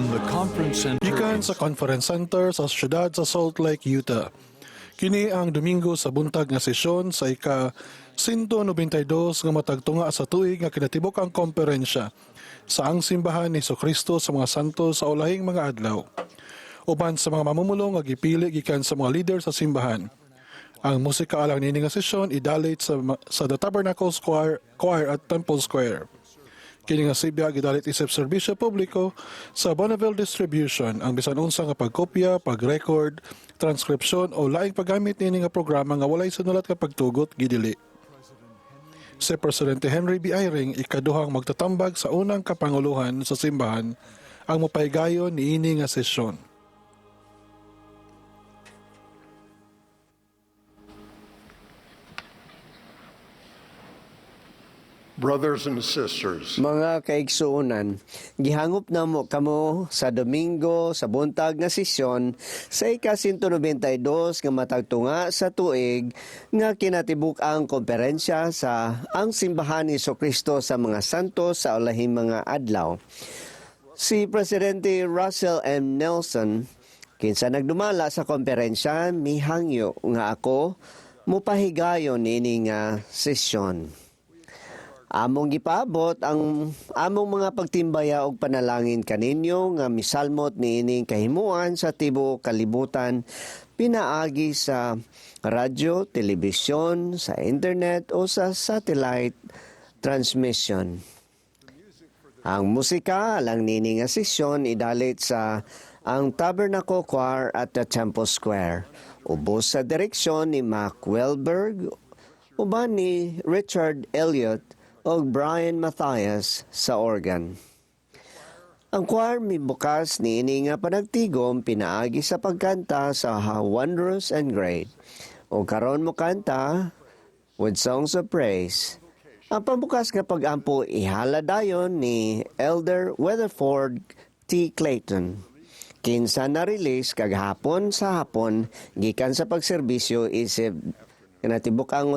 From the conference center Gikan sa Conference Center sa siyudad sa Salt Lake, Utah. Kini ang Domingo sa buntag nga sesyon sa ika 192 nga matag tunga sa tuig nga kinatibuk ang komperensya sa Ang Simbahan ni Kristo sa mga Santo sa Ulahing mga Adlaw. Uban sa mga mamumulong nga gipili gikan sa mga leader sa simbahan. Ang musika alang niini nga sesyon idalit sa The Tabernacle Choir at Temple Square. Kini nga sibya gidalit isip serbisyo publiko sa Bonneville Distribution ang bisan unsa nga pagkopya, pag-record, transkripsyon o laing paggamit niini nga programa nga walay sinulat nga pagtugot gidili. Si Presidente Henry B. Eyring, ikaduhang magtatambag sa unang kapanguluhan sa simbahan, ang mopahigayon niini nga sesyon. Brothers and sisters, Mga kaigsuonan, gihangop namo kamo sa Domingo sa buntag nga sesyon sa ika-192 nga matag tunga sa tuig nga kinatibuk ang komperensya sa Ang Simbahan ni Kristo sa mga Santo sa Ulahing mga Adlaw. Si Presidente Russell M. Nelson, kinsa nagdumala sa komperensya, mihangyo nga ako mupahigayon niini nga sesyon. Among gipaabot ang among mga pagtimbaya og panalangin kaninyo nga misalmot niining kahimuan sa tibuok kalibutan pinaagi sa radyo, telebisyon, sa internet o sa satellite transmission. Ang musika alang niini nga sesyon idalit sa ang Tabernacle Choir at the Temple Square. Ubos sa direksyon ni Mac Wellberg, uban ni Richard Elliott o Brian Mathias sa organ. Ang choir mibukas niini nga panagtigom pinaagi sa pagkanta sa How Wondrous and Great. O karon mo kanta with songs of praise. Ang pambukas nga pag-ampo ihala dayon ni Elder Weatherford T. Clayton. Kinsa na-release kagahapon sa hapon gikan sa pagserbisyo isip kinatibuk ang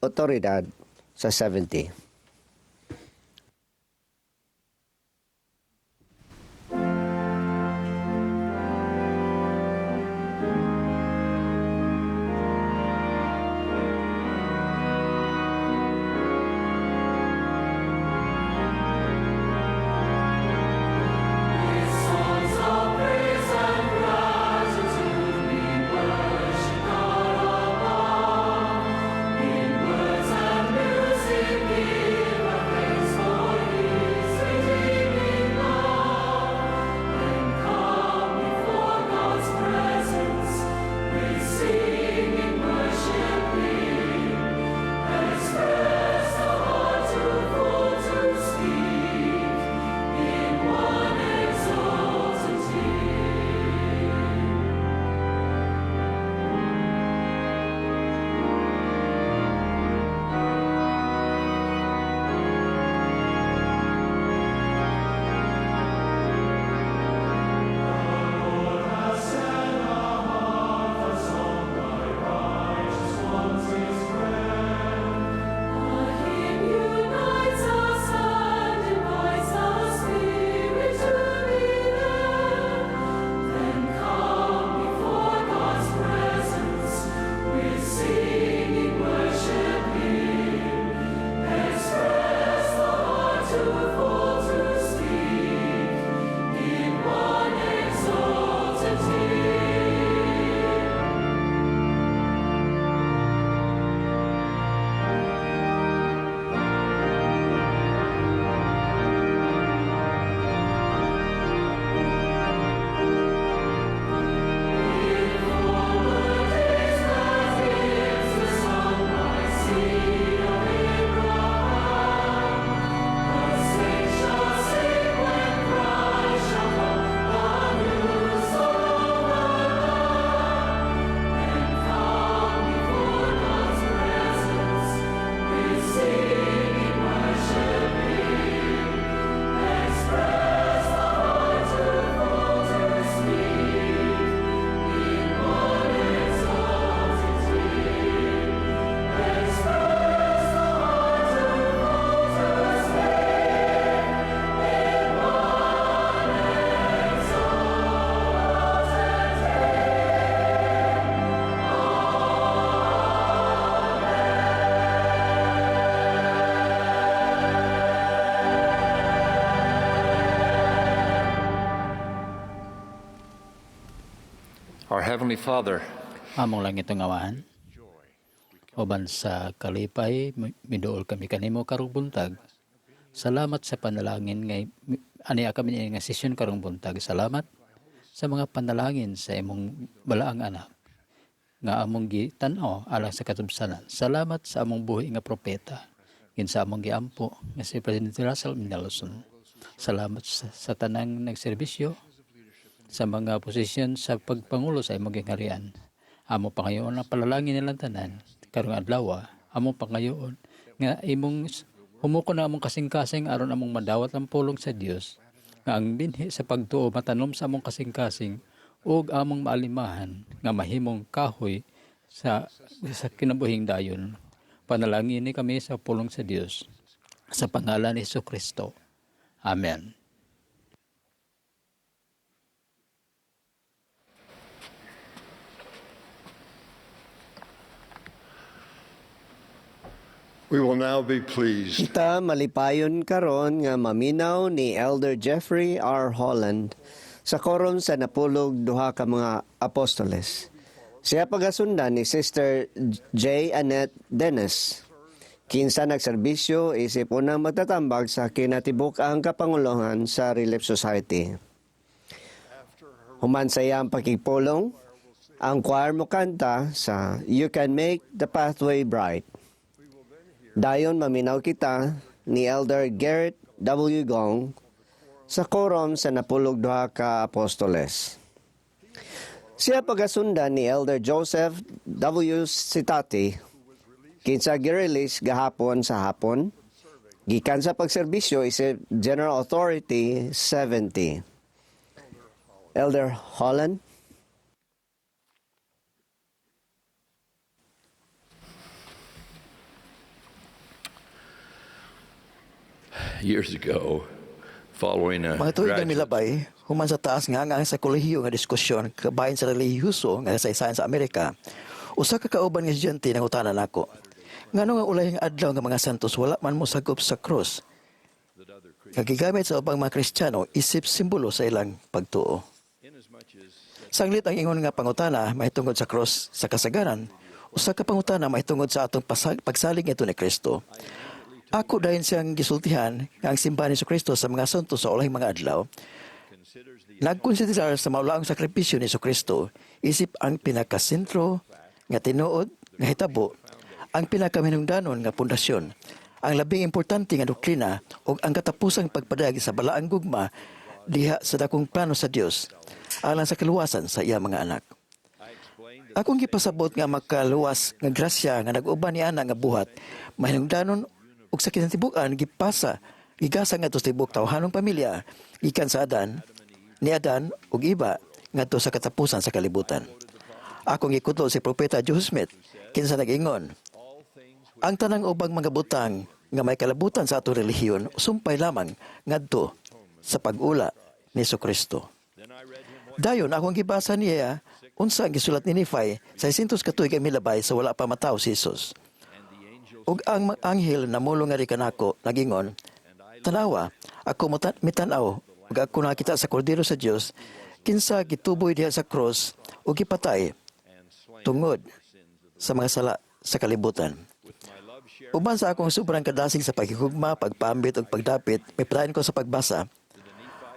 otoridad sa 70. Words and music. Heavenly Father, Among langitong Amahan, uban sa kalipay, miduol kami kanimo karong buntag. Salamat sa panalangin ngay ania kami niini nga sesyon karong buntag. Salamat sa mga panalangin sa imong balaang anak nga among gitan-aw alang sa katubsanan. Salamat sa among buhi nga propeta gin sa among giampo nga si President Russell M. Nelson. Salamat sa tanang nagserbisyo sa mga posisyon sa pagpangulo sa imong gingharian. Amo pangayoon ang palalangin nilang tanan karong adlaw. Amo pangayoon nga imong humukon na among kasing-kasing aron among madawat ang pulong sa Dios, nga ang binhi sa pagtuo matanom sa among kasing-kasing ug among maalimahan nga mahimong kahoy sa kinabuhing dayon. Panalangin ni kami sa pulong sa Dios sa pangalan ni Kristo. Amen. We will now be pleased Kita malipayon karon nga maminaw ni Elder Jeffrey R. Holland sa korum sa napulog duha ka mga apostoles. Siya pagasundan ni Sister J. Annette Dennis. Kinsa nagserbisyo isip unang magtatambag sa kinatibuk-ang kapanguluhan sa Relief Society. Human sa iyang pakigpulong, ang choir mo kanta sa "You Can Make the Pathway Bright." Dayon maminaw kita ni Elder Gerrit W. Gong sa korum sa napulog duha ka apostoles. Siya pagasundan ni Elder Joseph W. Sitati, kinsa gi-release gahapon sa hapon gikan sa pagserbisyo isip General Authority 70. Elder Holland. Years ago, following a Mga tuig ang graduate milabay, human sa taas nga ang sa kolehiyo nga diskusyon kabahin sa relihiyoso nga kasaysayan sa Amerika, usa ka kauban nga estudyante nangutana nako. Ngano nga ulahing adlaw nga mga santos wala man mosagop sa krus nga gigamit sa ubang mga Kristiyano isip simbolo sa ilang pagtuo? Sanglit ang ingon nga pangutana mahitungod sa krus sa kasagaran, usa ka pangutana mahitungod sa atong pagsalig ngadto ni Kristo. Ako dayon siyang gisultihan nga ang simbahan ni Kristo sa mga santo sa ulahing mga adlaw nagkonsiderar sa maulaang sakripisyo ni Kristo isip ang pinakasentro nga tinuod nga hitabo, ang pinakaminungdanon nga pundasyon, ang labing importante nga doktrina ug ang katapusang pagpadayag sa balaang gugma diha sa dakong plano sa Dios alang sa kaluwasan sa iya mga anak. Akong gipasabot nga makaluwas nga grasya nga nag-uban ni ana nga buhat mahinungdanon ug sa kinatibuk-an gipasa gigasa ngadto sa tibuok tawhanong pamilya gikan sa Adan ni Adan ug iba ngadto sa katapusan sa kalibutan. Akong gikutlo si Propeta Joseph Smith, kinsa nag-ingon, "Ang tanang ubang mga butang nga may kalabutan sa atong relihiyon sumpay lamang ngadto sa pag-ula ni Kristo." Dayon akong gibasa niya unsa ang gisulat ni Nephi sa 600 ka tuig ang milabay sa wala pa matawo si Jesus. "Ug ang anghel namulong nga kanako nagingon, 'Tanawa, ako mitan-aw ug ako nakita sa kordero sa Dios kinsa gituboy diha sa cross ug gipatay tungod sa mga sala sa kalibutan.'" Uban sa akong sobrang kadasig sa paghigugma, pagpaambit ug pagdapit, mipadayon ko sa pagbasa.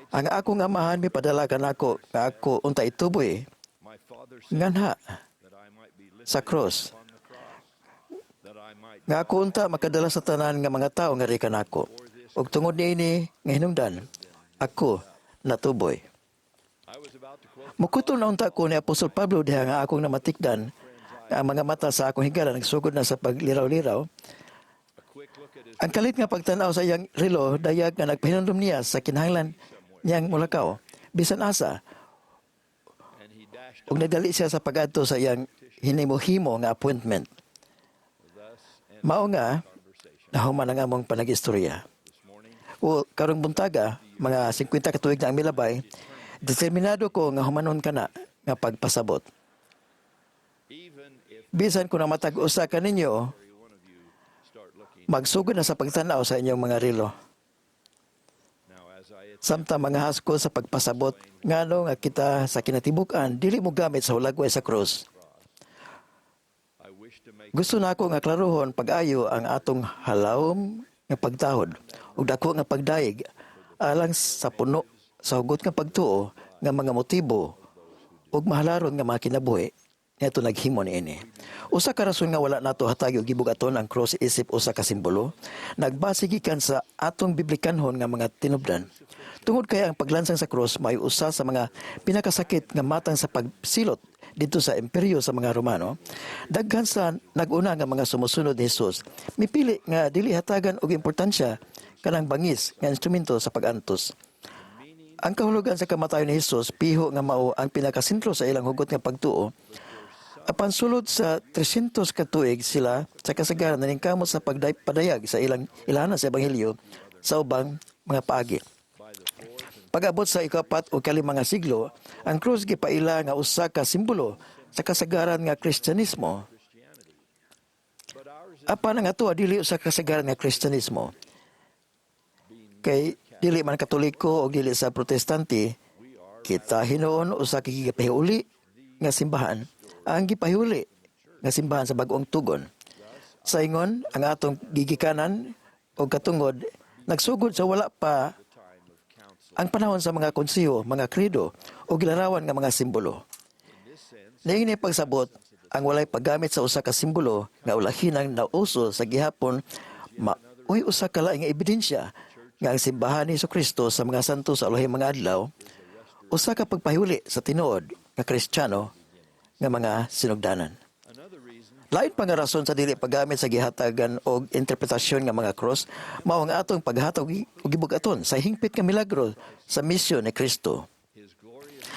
"Ang akong amahan mipadala kanako nga ako unta ituboy nganha sa cross nga ako unta makadala sa tanan nga mga tawo nga kanako. Ug tungod niini nga hinungdan, ako natuboy." Mukutol na unta ko ni Apostol Pablo diha nga akong namatikdan nga ang mga mata sa akong higala nagsugod na sa pagliraw-liraw. Ang kalit nga pagtan-aw sa iyang relo dayag nga nagpahinumdom niya sa kinahanglan niyang mulakaw bisan asa, ug nagdali siya sa pagadto sa iyang hinimo-himo nga appointment. Mao nga nahuman ang among panagistorya. O karong buntaga, mga 50 ka tuig na ang milabay, determinado ko nga humanon kana nga pagpasabot. Bisan kung matag usa ka ninyo magsugod na sa pagtan-aw sa inyong mga relo. Samtang mga hasko sa pagpasabot ngano nga kita sa kinatibuk-an dili mo gamit sa hulagway sa krus, I wish to make gusto nako nga klarohon pag-ayo ang atong halawom nga pagtahod ug dako nga pagdayeg alang sa puno sa hugot nga pagtuo nga mga motibo ug mahalaron nga mga kinabuhi niadto naghimo niini. Usa ka rason nga wala nato hatagi og gibugaton ang cross isip usa ka simbolo, nagbase gikan sa atong biblikanhon nga mga tinubdan. Tungod kay ang paglansang sa cross may usa sa mga pinakasakit nga matang sa pagsilot didto sa imperyo sa mga Romano, daghan sa nag-una nga mga sumusunod ni Jesus mipili nga dili hatagan og importansya kanang bangis nga instrumento sa pag-antos. Ang kahulugan sa kamatayon ni Jesus piho nga mao ang pinakasentro sa ilang hugot nga pagtuo. Apan sulod sa 300 ka tuig, sila sa kasagaran naningkamot sa pagpadayag sa ilang ilhanan sa ebanghelyo sa ubang mga paagi. Pag-abot sa ikapat o kalima nga siglo, ang krus gipaila nga usa ka simbolo sa kasagaran nga Kristyanismo. Apan ang ato dili usa ka kasagaran nga Kristyanismo. Kay dili man Katoliko o dili sa Protestante, kita hinuon usa ka gipahiuli nga simbahan, ang gipahiuli nga simbahan sa bag-ong tugon. Sa ingon, ang atong gigikanan o katungod nagsugod sa wala pa ang panahon sa mga konseho, mga kredo o gilarawan nga mga simbolo. Niini pagsabot, ang walay paggamit sa usa ka simbolo nga ulahinang nauso sa gihapon maoy usa ka laing nga ebidensya nga ang simbahan ni Kristo sa mga santo sa ulahing mga adlaw usa ka pagpahuli sa tinuod nga Kristiyano nga mga sinugdanan. Lain pa nga rason sa dili paggamit sa gihatagan og interpretasyon nga mga cross mao ang atong paghatag og gibug-aton sa hingpit nga milagro sa misyon ni Kristo.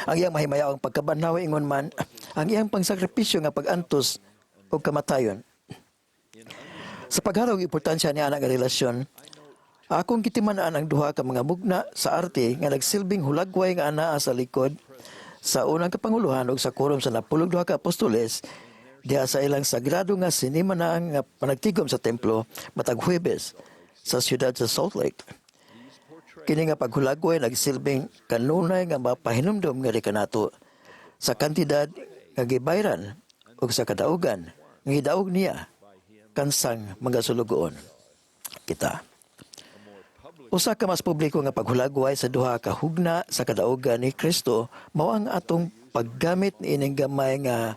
Ang iyang mahimayaong pagkabanhaw, ingon man ang iyang pangsakripisyo nga pag-antos og kamatayon. Sa paghatag og importansya ni ana nga relasyon, akong gitiman-an ang duha ka mga mugna sa arte nga nagsilbing hulagway nga anaa sa likod sa unang kapanguluhan ug sa quorum sa 12 ka apostoles diha sa ilang sagrado nga sinimana nga panagtigom sa templo matag Huwebes sa siyudad sa Salt Lake. Kini nga paghulagway nagsilbing kanunay nga mapahinumdom nga kanato sa kantidad nga gibayran ug sa kadaugan nga gidaog niya kansang mga sulugoon kita. Usa ka mas publiko nga paghulagway sa duha ka hugna sa kadaugan ni Kristo mao ang atong paggamit niining gamay nga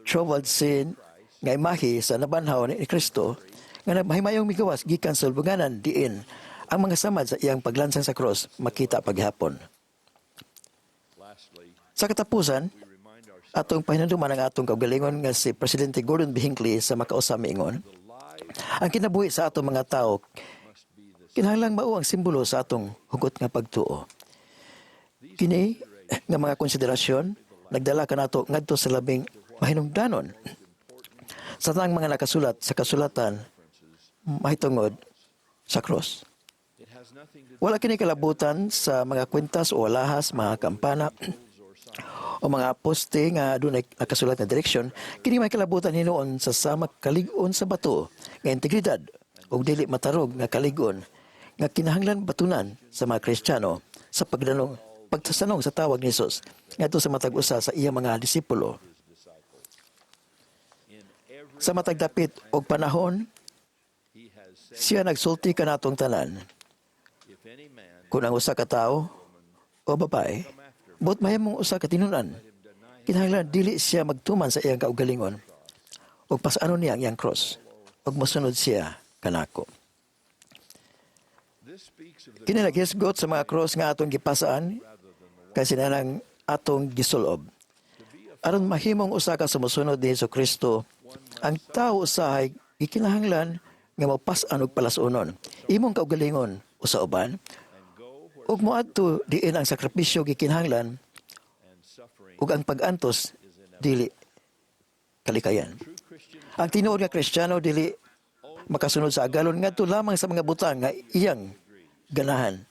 Trowaldsin nga imahe sa nabanhaw ni Kristo nga nagmahimayong migawas gikan sa lubnganan, diin ang mga samad sa iyang paglansang sa cross makita paghapon. Sa katapusan, atong pahinumduman ang atong kaugalingon nga si Presidente Gordon B. Hinckley sa makausa miingon, "Ang kinabuhi sa atong mga tao kinahanglang mao ang simbolo sa atong hugot nga pagtuo." Kini nga mga konsiderasyon nagdala kanato ngadto sa labing mahinungdanon sa tanang mga nakasulat sa kasulatan mahitungod sa cross. Wala kini kalabutan sa mga kwintas o alahas, mga kampana o mga poste nga dunay nakasulat nga direksyon. Kini may kalabutan hinuon sa sama kalig-on sa bato nga integridad ug dili matarog nga kalig-on nga kinahanglan batunan sa mga Kristiyano sa pagdanong pagsasanong sa tawag ni Jesus ngadto sa matag usa sa iyang mga disipulo. Sa matag dapit og panahon, siya nagsulti kanatong tanan. Kung ang usa ka tawo o babae, buot mahimong usa ka tinun-an, kinahanglan dili siya magtuman sa iyang kaugalingon ug pas-anon niya ang iyang cross ug mosunod siya kanako. Kini naghisgot sa mga cross nga atong gipasaan kay sinanang atong gisulob. Aron mahimong usa ka sumusunod ni Hesus Kristo, ang tawo usahay gikinahanglan nga mopas-an og palas-unon imong kaugalingon o sa uban ug moadto diin ang sakripisyo gikinahanglan ug ang pag-antos dili kalikayan. Ang tinuod nga Kristiyano dili makasunod sa agalon ngadto lamang sa mga butang nga iyang ganahan.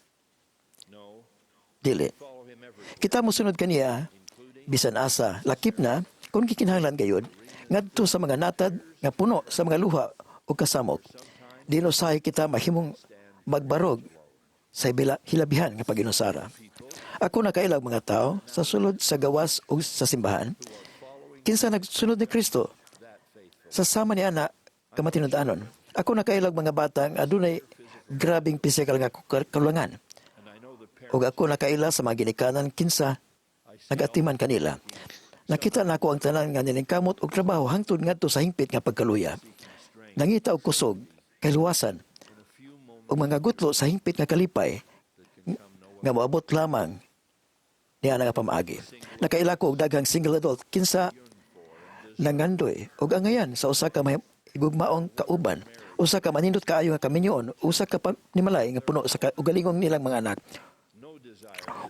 Dili. Kita mosunod kaniya bisan asa, lakip na kung gikinahanglan gayud ngadto sa mga natad nga puno sa mga luha o kasamok. Di usahay kita mahimong magbarog. sa hilabihan nga pag-inusara. Ako nakaila og mga tao sa sulod, sa gawas ug sa simbahan kinsa nagsunod ni Kristo sa sama ni ana kamatinud-anon. Ako nakaila og mga bata nga adunay grabeng pisikal nga kakulangan. Ug ako nakaila sa mga ginikanan kinsa nagatiman kanila. Nakita nako ang tanan nga nilingkamot og trabaho hangtod ngadto sa hingpit nga pagkaluya. Nangita og kusog, kaluwasan, ug mga gutlo sa hingpit nga kalipay nga moabot lamang niya nga pamaagi. Nakaila ko og daghang single adult kinsa nangandoy og angayan sa usa ka gugmaong kauban, usa ka manindot kaayo nga kaminyoon, usa ka panimalay nga puno sa ugalingong nilang mga anak.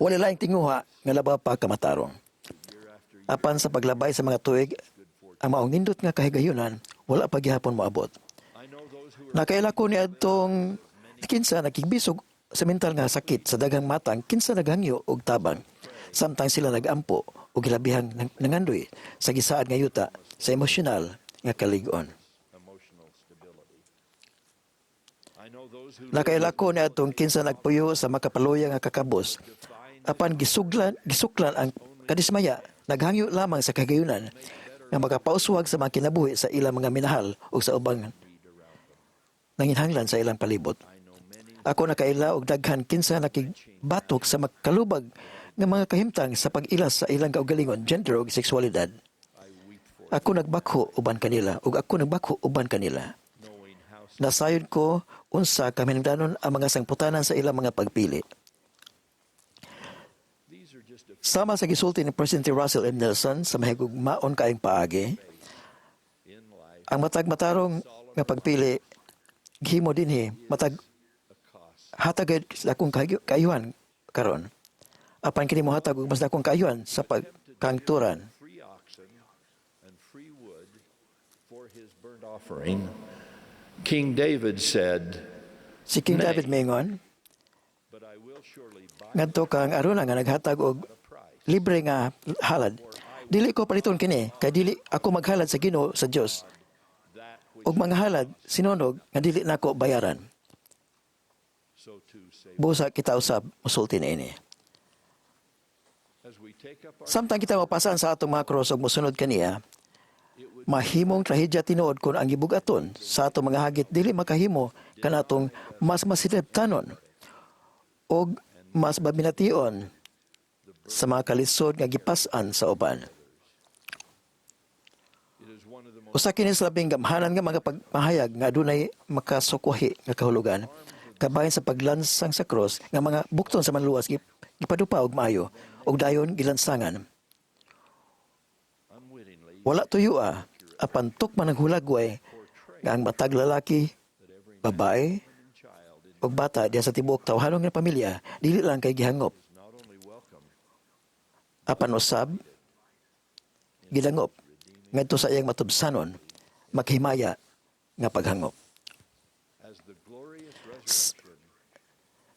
Wala laing tinguha nga labaw pa kamatarong. Apan sa paglabay sa mga tuig, ang maong nindot nga kahigayunan wala pa gihapon moabot. Nakaila ko ni adtong kinsa nakigbisog sa mental nga sakit sa daghang matang kinsa naghangyo og tabang samtang sila nagampo og hilabihang nangandoy sa gisaad nga yuta sa emosyonal nga kalig-on. Nakaila ko ni adtong kinsa nagpuyo sa makapaluya nga kakabos apan gisuklan ang kadismaya, naghangyo lamang sa kahigayunan nga makapauswag sa mga kinabuhi sa ilang mga minahal ug sa ubang nanginhanglan sa ilang palibot. Ako nakaila og daghan kinsa nakigbatok sa makalubag nga mga kahimtang sa pag-ilas sa ilang kaugalingon, gender ug sexualidad. Ako nagbakho uban kanila ug ako nagbakho uban kanila. Nasayod ko unsa kaminangdanon ang mga sangputanan sa ilang mga pagpili. Sama sa gisulti ni President Russell M. Nelson sa mahigugmaon kaayong paagi, ang matag matarong nga pagpili gihimo dinhi matag hatag sa akong kaayuhan karon. Apan kini mohatag og mas dakong kaayuhan sa pagkangturan. Free oxen and free wood for his burnt offering, King David said, Si King David mingon "But I will surely buy ngadto kang Aruna nga naghatag og libre nga halad. "Dili ko paliton kini kay dili ako maghalad sa Ginoo sa Dios that which og mga halad sinunog nga dili nako bayaran." So too say Busa kita usab musulti niini. As we take up our Samtang kita mapasan sa atong mga cross ug mosunod kaniya, mahimong trahedya tinuod kon ang gibugaton sa atong mga hagit dili makahimo kanatong mas masinabtanon og mas babination sa mga kalisod nga gipas-an sa uban. It is one of the most Usa kini sa labing gamhanan nga mga pagpahayag nga adunay makasukwahi nga kahulugan kabahin sa paglansang sa cross nga mga bukton sa manluwas gipadupa og maayo ug dayon gilansangan. Unwittingly Wala tuyua apan tukman ang hulagway nga ang matag lalaki, babae child in ug bata diha sa tibuok tawhanon nga pamilya dili lang kay gihangop not only welcome apan usab gidangop ngadto sa iyang matubsanon maghimaya nga paghangop. As the glorious resurrection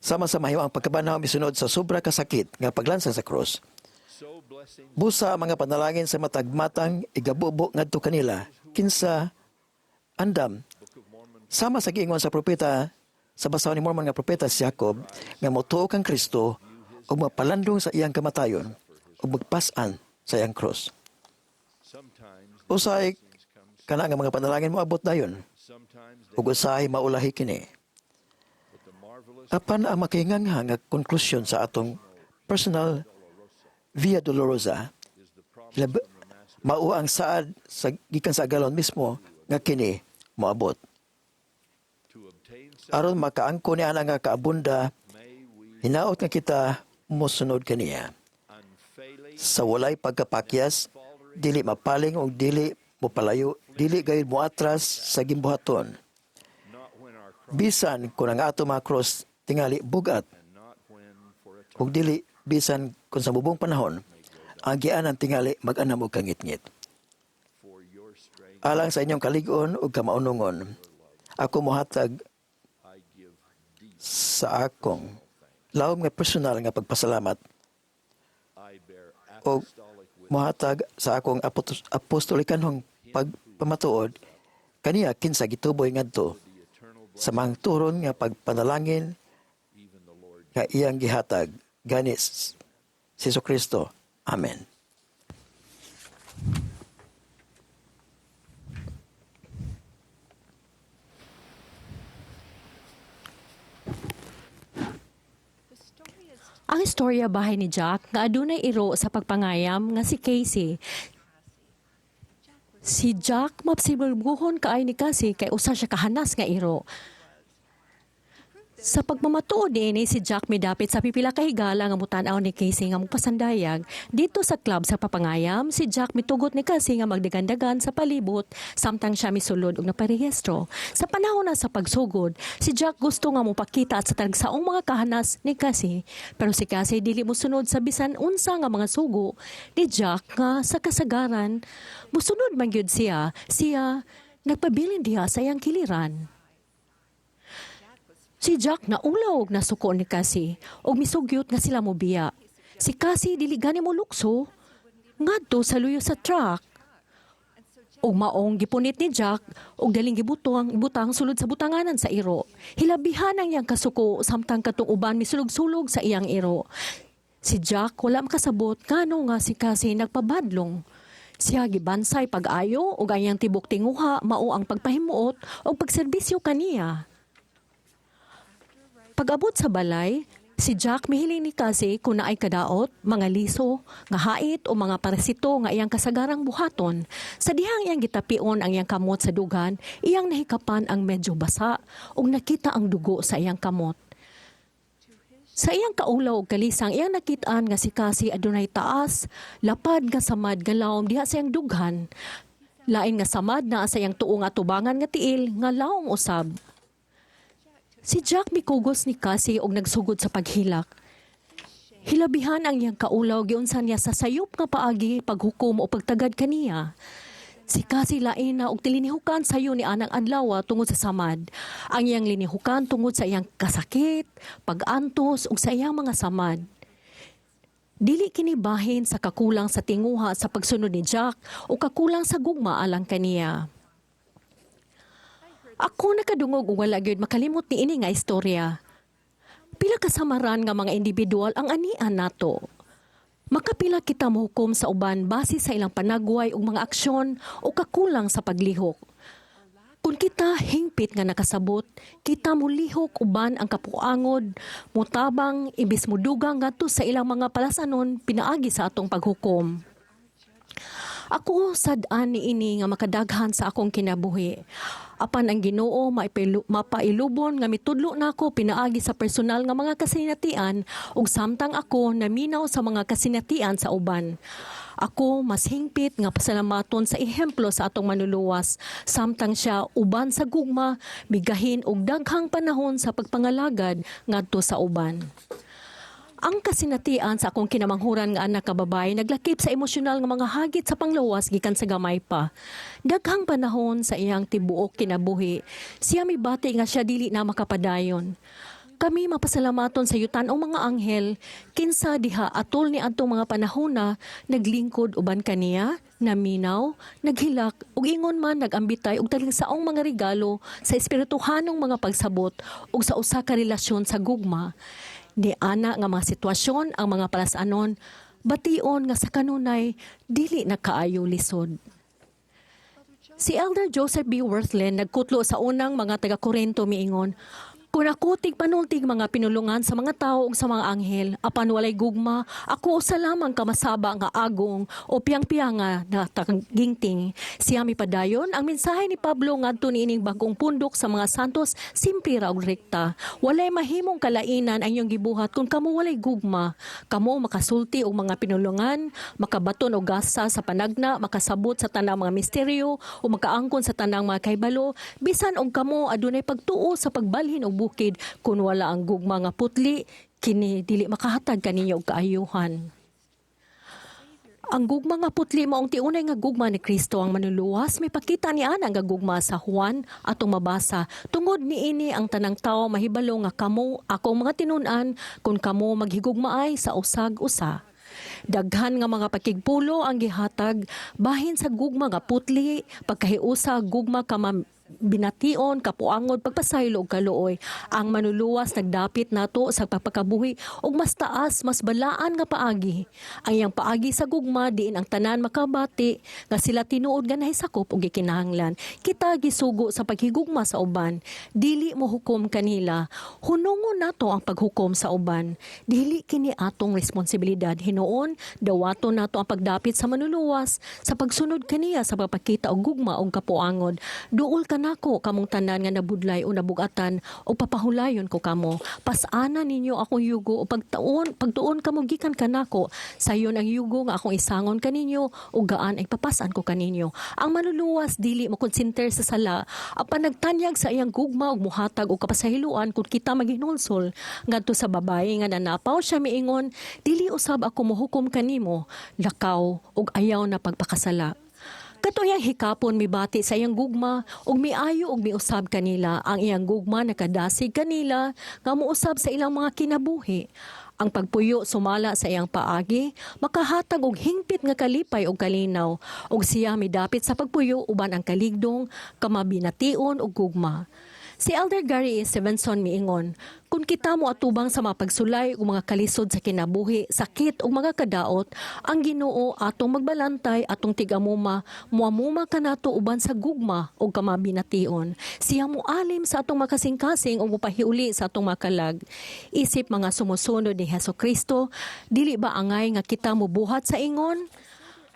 Sama sa mahimo ang pagkabanhaw misunod sa sobra kasakit nga paglansang sa cross, so blessing busa ang mga panalangin sa matag matang igabubo ngadto kanila kinsa andam Book of Mormon sama sa giingon sa propeta sa basahon ni Mormon nga propeta si Jacob nga motuo kang Kristo ug mapalandong sa iyang kamatayon ug magpas-an sa iyang cross. Sometimes Usahay kana nga mga panalangin moabot dayon sometimes they ug usahay maulahi kini. But the marvelous Apan ang makahingangha nga konklusyon sa atong personal Via Dolorosa is the promise mao ang saad sa gikan sa agalon mismo nga kini moabot. To obtain Aron makaangko ni ana nga kaabunda, may we hinaot nga kita mosunod kaniya. Unfailing Sa walay pagkapakyas, dili mapaling og dili mopalayo, dili gayud moatras sa gimbuhaton. Not when our cross Bisan kung ang ato mga cross tingali bugat and not when for a ug dili bisan kung sa mubong panahon ang gianan tingali mag-anam og kangitngit. For your strength Alang sa inyong kalig-on ug kamaunungon, ako mohatag I give deep sa akong lawom nga personal nga pagpasalamat I bear og apostolic witness mohatag sa akong apostolikanhong pagpamatuod kaniya kinsa gituboy ngadto the eternal sa mangturon nga pagpanalangin even the Lord nga iyang gihatag gani si Jesucristo. Amen. Ang istorya bahay ni Jack nga adunay iro sa pagpangayam nga si Casey. Si Jack mapsibulbuhon kaay ni Casey kay usa siya kahanas nga iro. Sa pagmamatuod niini, si Jack midapit sa pipila ka higala nga mutan-aw ni Casey nga mupasandayag dito sa club sa papangayam. Si Jack mitugot ni Casey nga magdagandagan sa palibot samtang siya misulod og naparehistro. Sa panahon na sa pagsugod, si Jack gusto nga mopakita at sa tagsaong mga kahanas ni Casey, pero si Casey dili mosunod sa bisan unsa nga mga sugo ni Jack nga sa kasagaran mosunod man gyud siya. Siya nagpabilin diha sa iyang kiliran. Si Jack naulaw og nasuko ni Cassie og misugyot nga sila mobiya. Si Cassie dili gani mo lukso ngadto sa luyo sa truck. Og maong gipunit ni Jack og daling gibutang butang sulod sa butanganan sa iro. Hilabihan ang iyang kasuko samtang katong uban misulog-sulog sa iyang iro. Si Jack wala makasabot ngano nga si Cassie nagpabadlong. Siya gibansay pag-ayo ug ang iyang tibok tinguha mao ang pagpahimuot og pagserbisyo kaniya. Pag-abot sa balay, si Jack mihiling ni Cassie kung naay kadaot, mga liso, nga hait o mga parasito nga iyang kasagarang buhaton. Sa dihang iyang gitapion ang iyang kamot sa dugan, iyang nahikapan ang medyo basa ug nakita ang dugo sa iyang kamot. Sa iyang kaulaw og kalisang, iyang nakitaan nga si Cassie adunay taas, lapad nga samad nga lawom diha sa iyang dughan. Lain nga samad naa sa iyang tuo nga atubangan nga tiil nga lawom usab. Si Jack mikugos ni Cassie og nagsugod sa paghilak. Hilabihan ang iyang kaulaw, giunsa niya sa sayop nga paagi paghukom o pagtagad kaniya. Si Cassie lain na og tilinihukan sayo ni anang adlaw tungod sa samad. Ang iyang linihukan tungod sa iyang kasakit, pag-antos ug sa iyang mga samad. Dili kini bahin sa kakulang sa tinguha sa pagsunod ni Jack o kakulang sa gugma alang kaniya. Ako nakadungog ug wala gyud makalimot niini nga istorya. Pila kasamaran nga mga individual ang anian nato. Makapila kita mohukom sa uban base sa ilang panagway ug mga aksyon o kakulang sa paglihok. Kung kita hingpit nga nakasabot, kita mulihok uban ang kapuangod, mutabang imbis mudugang ngadto sa ilang mga palasanon pinaagi sa atong paghukom. Ako sad-an niini nga makadaghan sa akong kinabuhi. Apan ang Ginoo mapailubon nga mitudlo nako pinaagi sa personal nga mga kasinatian ug samtang ako naminaw sa mga kasinatian sa uban. Ako mas hingpit nga pasalamaton sa ehemplo sa atong manluluwas samtang siya uban sa gugma migahin og daghang panahon sa pagpangalagad ngadto sa uban. Ang kasinatian sa akong kinamanghuran nga anak ka babae naglakip sa emosyonal nga mga hagit sa panglawas gikan sa gamay pa. Daghang panahon sa iyang tibuok kinabuhi, siya mibati nga siya dili na makapadayon. Kami mapasalamaton sa yutan-ong mga anghel, kinsa diha atol ni adtong mga panahona naglingkod uban kaniya, naminaw, naghilak ug ingon man nagambitay og talingsaong mga regalo sa espirituhanong mga pagsabot ug sa usa ka relasyon sa gugma. Ni ana nga mga sitwasyon ang mga palasanon, bation nga sa kanunay dili na kaayo lisod. Si Elder Joseph B. Wirthlin nagkutlo sa unang mga taga-Korinto miingon, "Kung ako tigpanultig mga pinulungan sa mga tao ug sa mga anghel, apan walay gugma, ako usa lamang ka masaba nga agong o piyang-piyanga na taginting." Siya mipadayon, ang mensahe ni Pablo ngadto niining bagong pundok sa mga santos simple ra og rekta. Walay mahimong kalainan ang inyong gibuhat kung kamo walay gugma. Kamo makasulti og mga pinulungan, makabaton og gasa sa panagna, makasabot sa tanang mga misteryo o makaangkon sa tanang mga kahibalo, bisan og kamo adunay pagtuo sa pagbalhin og bukid, kun wala ang gugma nga putli, kini dili makahatag kaninyo og kaayuhan. Ang gugma nga putli maong tiunay nga gugma ni Kristo ang manluluwas. May pakita ni ana nga gugma sa Juan atong mabasa. Tungod niini ang tanang tawo mahibalo nga kamo akong mga tinun-an kung kamo maghigugmaay sa usag usa. Daghan nga mga pakigpulo ang gihatag bahin sa gugma nga putli, pagkahiusa gugma ka bination, kapuangod, pagpasaylo ug kaluoy. Ang Manluluwas nagdapit nato sa pagpakabuhi og mas taas, mas balaan nga paagi. Ang iyang paagi sa gugma diin ang tanan makabati nga sila tinuod nga nahisakop ug gikinahanglan. Kita gisugo sa paghigugma sa uban, dili mo hukom kanila. Hunongon nato ang paghukom sa uban. Dili kini atong responsibilidad. Hinuon, dawaton nato ang pagdapit sa Manluluwas sa pagsunod kaniya sa pagpakita og gugma og kapuangod. Duol kanako kamong tanan nga nabudlay o nabugatan o papahulayon ko kamo. Pas-ana ninyo akong yugo o pagtaon pagtuon kamo gikan kanako. Sayon ang yugo nga akong isangon kaninyo o gaan ay papasan ko kaninyo. Ang Manluluwas dili mo konsenter sa sala apan nagtanyag sa iyang gugma ug muhatag og kapasahiluan kung kita maghinulsol ngadto sa babaye nga nanapaw. Siya miingon, "Dili usab ako mohukom kanimo, lakaw ug ayaw na pagpakasala." Kato iyang hikapon mibati sa iyang gugma ug miayo ug miusab kanila. Ang iyang gugma nakadasig kanila nga muusab sa ilang mga kinabuhi. Ang pagpuyo sumala sa iyang paagi makahatag og hingpit nga kalipay ug kalinaw, ug siya midapit sa pagpuyo uban ang kaligdong, kamabination ug gugma. Si Elder Gary A. Stevenson miingon, kung kita mo atubang sa mga pagsulay ug mga kalisod sa kinabuhi, sakit ug mga kadaot, ang Ginoo atong magbalantay, atong tigamuma, muamuma kanato uban sa gugma ug kamabination. Siya mualim sa atong makasingkasing ug mupahiuli sa atong makalag. Isip mga sumusunod ni Heso Kristo, dili ba angay nga kita mubuhat sa ingon?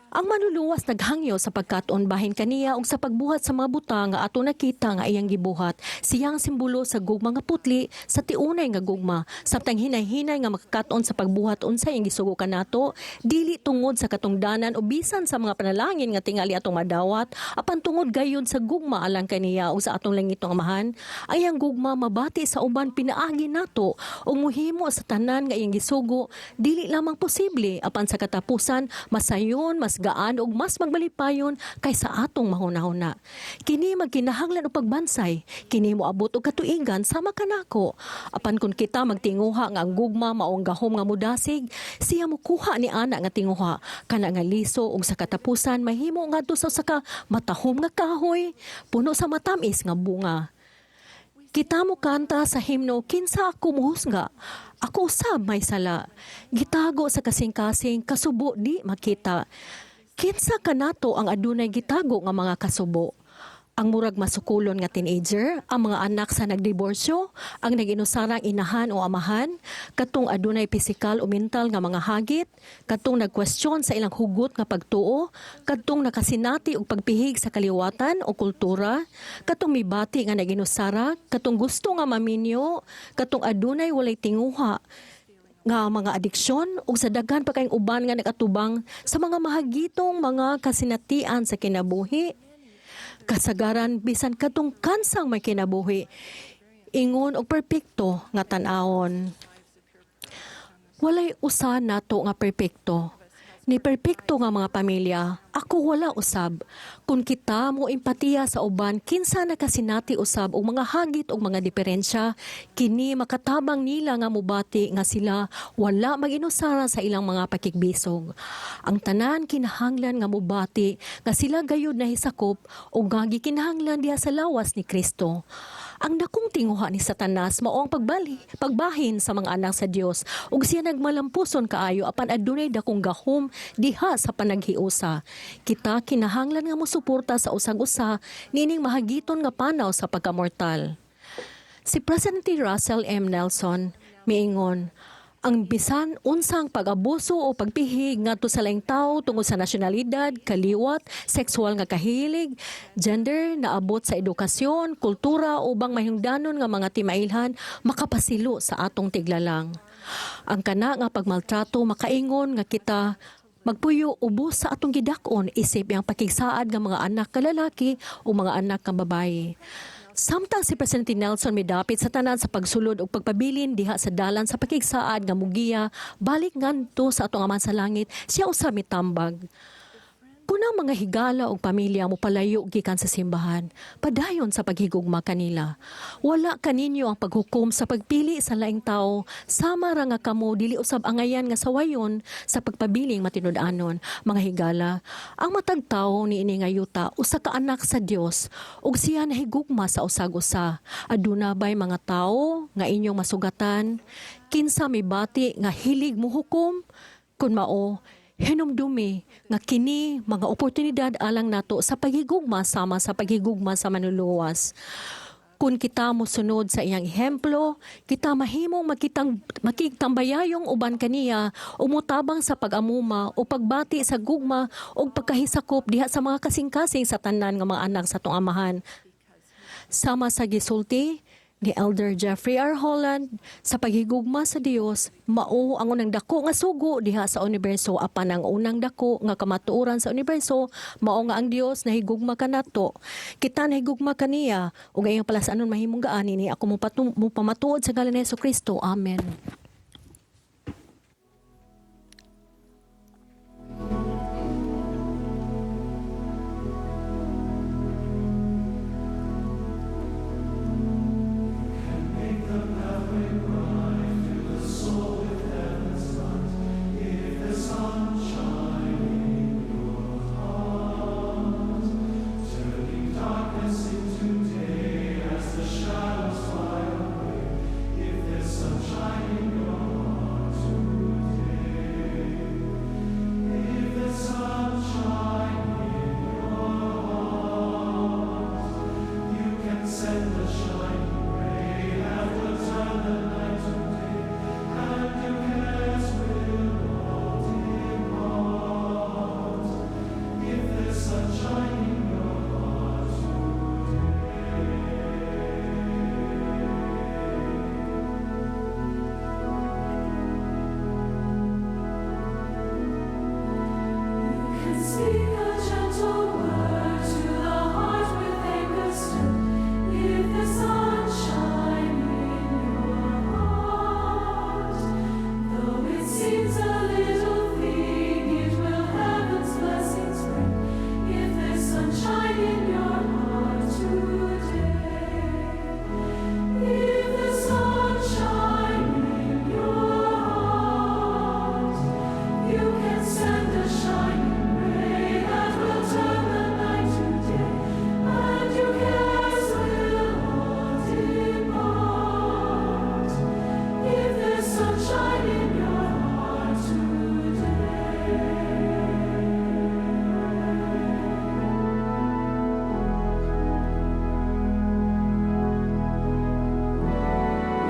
Ang Manluluwas naghangyo sa pagkat-on bahin kaniya ug sa pagbuhat sa mga butang nga ato nakita nga iyang gibuhat. Siyang simbolo sa gugma nga putli sa tiunay nga gugma. Samtang hinay-hinay nga makakat-on sa pagbuhat unsa iyang gisugo kanato, dili tungod sa katungdanan o bisan sa mga panalangin nga tingali atong madawat, apan tungod gayud sa gugma alang kaniya ug sa atong langitong Amahan. Ang iyang gugma mabati sa uban pinaagi nato ug muhimo sa tanan nga iyang gisugo dili lamang posible apan sa katapusan masayon, mas gaan ug mas magmalipayon kaysa atong mahuna-huna. Kini magkinahanglan og pagbansay, kini moabot og katuigan sama kanako. Apan kun kita magtinguha nga ang gugma mao ang gahom nga mudasig, siya mokuha ni ana nga tinguha kana nga liso ug sa katapusan mahimo ngadto sa usa ka matahom nga kahoy puno sa matamis nga bunga. Kita mo kanta sa himno, "Kinsa ako muhusga? Ako usab may sala. Gitago sa kasing-kasing, kasubo di makita." Kinsa kanato ang adunay gitago nga mga kasubo? Ang murag masukulon nga teenager, ang mga anak sa nagdiborsyo, ang nag-inusarang inahan o amahan, katong adunay pisikal o mental nga mga hagit, katong nagkwestiyon sa ilang hugot nga pagtuo, katong nakasinati og pagpihig sa kaliwatan o kultura, katong mibati nga nag-inusara, katong gusto nga maminyo, katong adunay walay tinguha nga mga adiksyon, ug sa daghan pa kayong uban nga nagatubang sa mga mahagitong mga kasinatian sa kinabuhi. Kasagaran bisan katong kansang may kinabuhi ingon og perpekto nga tan-awon. Walay usa nato nga perpekto. Ni perpekto nga mga pamilya, ako wala usab. Kung kita mo empatiya sa uban, kinsa nakasinati usab og mga hagit og mga diferensya, kini makatabang nila nga mubati nga sila wala mag-inusara sa ilang mga pakigbisog. Ang tanan kinahanglan nga mubati nga sila gayud nahisakop o nga gikinahanglan diha sa lawas ni Kristo. Ang dakong tinguha ni Satanas mao ang pagbahin sa mga anak sa Dios, ug siya nagmalampuson kaayo apan adunay dakong gahom diha sa panaghiusa. Kita kinahanglan nga mosuporta sa usag usa nining mahagiton nga panaw sa pagkamortal. Si President Russell M. Nelson miingon, ang bisan unsang pag-abuso o pagpihig ngadto sa laing tawo tungod sa nasyonalidad, kaliwat, sexual nga kahilig, gender, naabot sa edukasyon, kultura o ubang mahingdanon nga mga timailhan makapasilo sa atong tiglalang. Ang kana nga pagmaltrato makaingon nga kita magpuyo ubos sa atong gidak-on isip ang pakigsaad nga mga anak ka lalaki o mga anak nga babaye. Samtang si Presidente Nelson midapit sa tanan sa pagsulod ug pagpabilin diha sa dalan sa pakigsaad nga mugiya balik ngadto sa atong Amahan sa langit, siya usab mitambag. Kung ang mga higala og pamilya mo palayo gikan sa simbahan, padayon sa paghigugma kanila. Wala kaninyo ang paghukom sa pagpili sa laing tao, sama ra nga kamo dili usab angayan nga sawayon sa pagpabiling matinud-anon. Mga higala, ang matag tawo niini nga yuta usa ka anak sa Dios ug siya nahigugma sa usag-usa. Aduna bay mga tawo nga inyong masugatan? Kinsa may bati nga hilig mohukom? Kun mao, hinumdumi nga kini mga oportunidad alang nato sa paghigugma sama sa paghigugma sa Manluluwas. Kung kita mosunod sa iyang ehemplo, kita mahimong makigtambayayong uban kaniya, umutabang sa pag-amuma o pagbati sa gugma o pagkahisakop diha sa mga kasing-kasing sa tanan nga mga anak sa atong Amahan. Sama sa gisulti ni Elder Jeffrey R. Holland, sa paghigugma sa Dios, mao ang unang dako nga sugo diha sa universo, apan ang unang dako nga kamatuoran sa universo mao nga ang Dios nahigugma kanato. Kita nahigugma kaniya ug ang iyang palasanon mahimong gaani ni ako mopamatuod sa ngalan ni Kristo. Amen. Speak a gentle word to the heart with anger stirred. If there's sunshine in your heart, though it seems a little thing, it will heaven's blessings bring. If there's sunshine in your heart today, if there's sunshine in your heart, you can send a shining ray that will turn the night to day, and your cares will all depart. If there's sunshine in your heart today.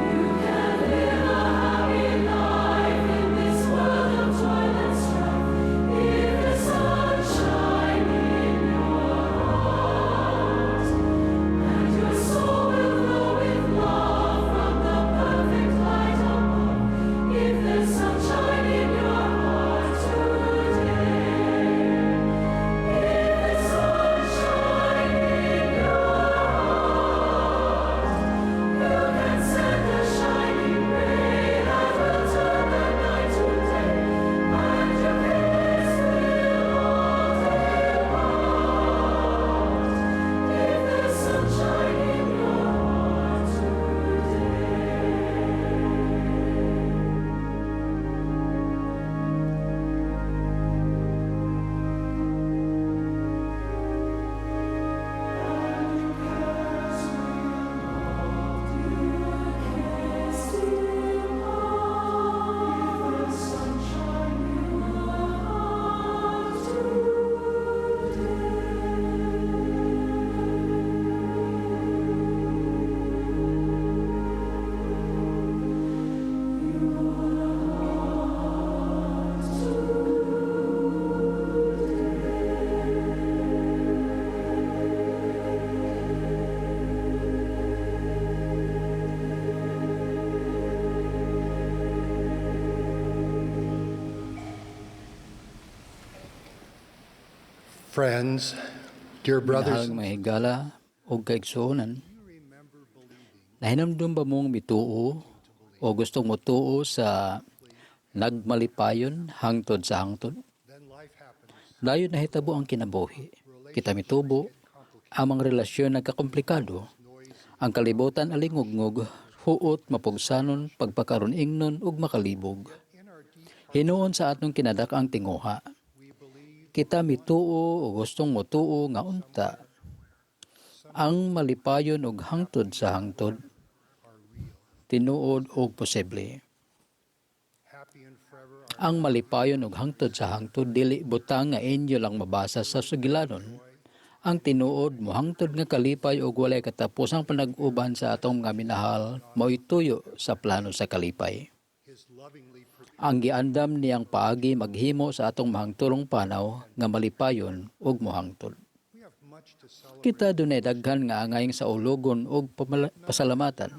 You can live a happy life in this world of toil and strife. If there's sunshine in your heart, and your soul will glow with love from the perfect light above. If there's sunshine in your heart today, if there's sunshine in your heart, you can send a shining ray that will turn the night to day, and your cares will all depart. If there's sunshine in your heart today. Friends, dear brothers, Minahal mga higala o kaigsuonan, nahinumdum ba mong mituo o gustong motuo sa nagmalipayon hangtod sa hangtod? Dayon nahitabo ang kinabuhi. Kita mitubo, ang mga relasyon nagkakomplikado. Ang kalibutan alingugngog, huot, mapugsanon, pagpakaron ingnon ug makalibog. Hinuon sa atong kinadak-ang tinguha, kita mituo o gustong motuo nga unta ang malipayon og hangtod sa hangtod tinuod og posible. Ang malipayon og hangtod sa hangtod dili butang nga inyo lang mabasa sa sugilanon. Ang tinuod mohangtod nga kalipay og walay katapusang panag-uban sa atong mga minahal mao'y tuyo sa plano sa kalipay. Ang giandam niyang paagi maghimo sa atong mahangturong panaw nga malipayon ug mohangtod. Kita dunay daghan nga angayng saulogon ug pasalamatan.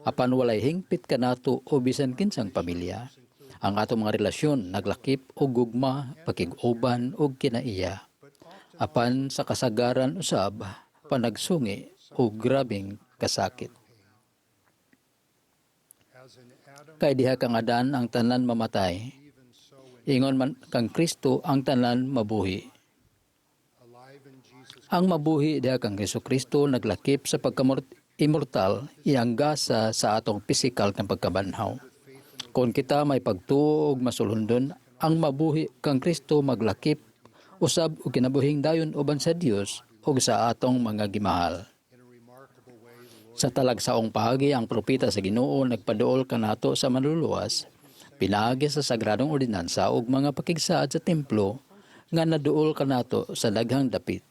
Apan walay hingpit kanato o bisan kinsang pamilya. Ang atong mga relasyon naglakip og gugma, pakig-uban ug kinaiya. Apan sa kasagaran usab, panagsungi ug grabeng kasakit. Kay diha kang Adan ang tanan mamatay, ingon man kang Kristo ang tanan mabuhi. Ang mabuhi diha kang Hesukristo naglakip sa pagka-immortal iyang gasa sa atong pisikal nga pagkabanhaw. Kung kita may pagtuo ug masulundon, ang mabuhi kang Kristo maglakip usab og kinabuhing dayon uban sa Dios ug sa atong mga gimahal. Sa talagsaong paagi, ang propeta sa Ginoo nagpaduol kanato sa Manluluwas pinaagi sa sagradong ordinansa ug mga pakigsaad sa templo nga naduol kanato sa daghang dapit.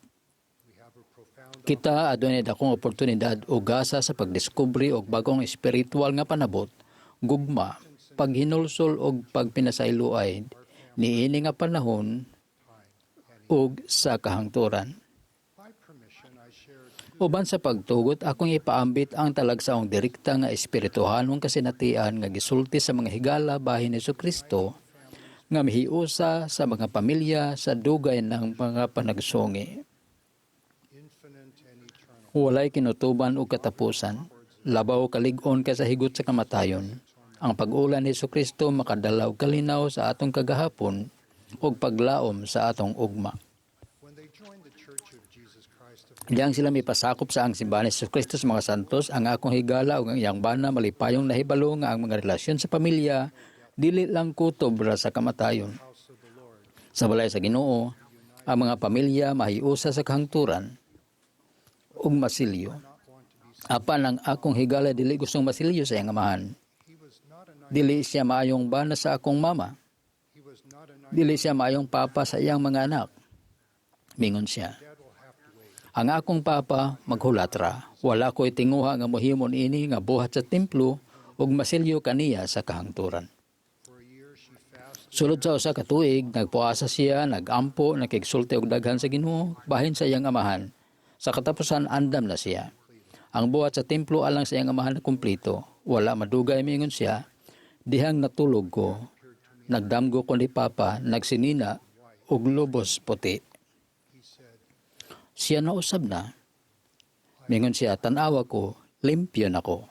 Kita adunay dakong oportunidad o gasa sa pagdiskubre og bagong espiritual nga panabot, gugma, paghinulsol og pagpinasayloay niini nga panahon ug sa kahangturan. Uban sa pagtugot, akong ipaambit ang talagsaong direkta nga espirituhanong kasinatian nga gisulti sa mga higala bahin ni Kristo nga mihiusa sa mga pamilya sa dugay ng mga panagsungi. Walay kinutuban o katapusan. Labaw kalig-on kaysa higot sa kamatayon. Ang pag-ulan ni Kristo makadala og kalinaw sa atong kagahapon ug paglaom sa atong ugma. Diyang sila mipasakop sa ang simbahan ni Kristo sa mga santos, ang akong higala ug ang iyang bana malipayong nahibalo nga ang mga relasyon sa pamilya dili lang kutob ra sa kamatayon. Sa balay sa Ginoo, ang mga pamilya mahiusa sa kahangturan ug masilyo. Apan ang akong higala dili gustong masilyo sa iyang amahan. Dili siya maayong bana sa akong mama. Dili siya maayong papa sa iyang mga anak. Mingon siya. Ang akong papa maghulat ra. Wala ko'y tinguha nga mohimo ini nga buhat sa templo ug masilyo kaniya sa kahangturan. Sulod sa usa ka tuig, nagpuasa siya, nagampo, nakigsulti og daghan sa Ginoo, bahin sa iyang amahan. Sa katapusan, andam na siya. Ang buhat sa templo alang sa iyang amahan na kumpleto. Wala madugay, miingon siya. Dihang natulog ko, nagdamgo ko ni Papa, nagsinina, ug lubos puti. Siya na usab na. Mingon siya, tan-awa ko, limpyo na ko.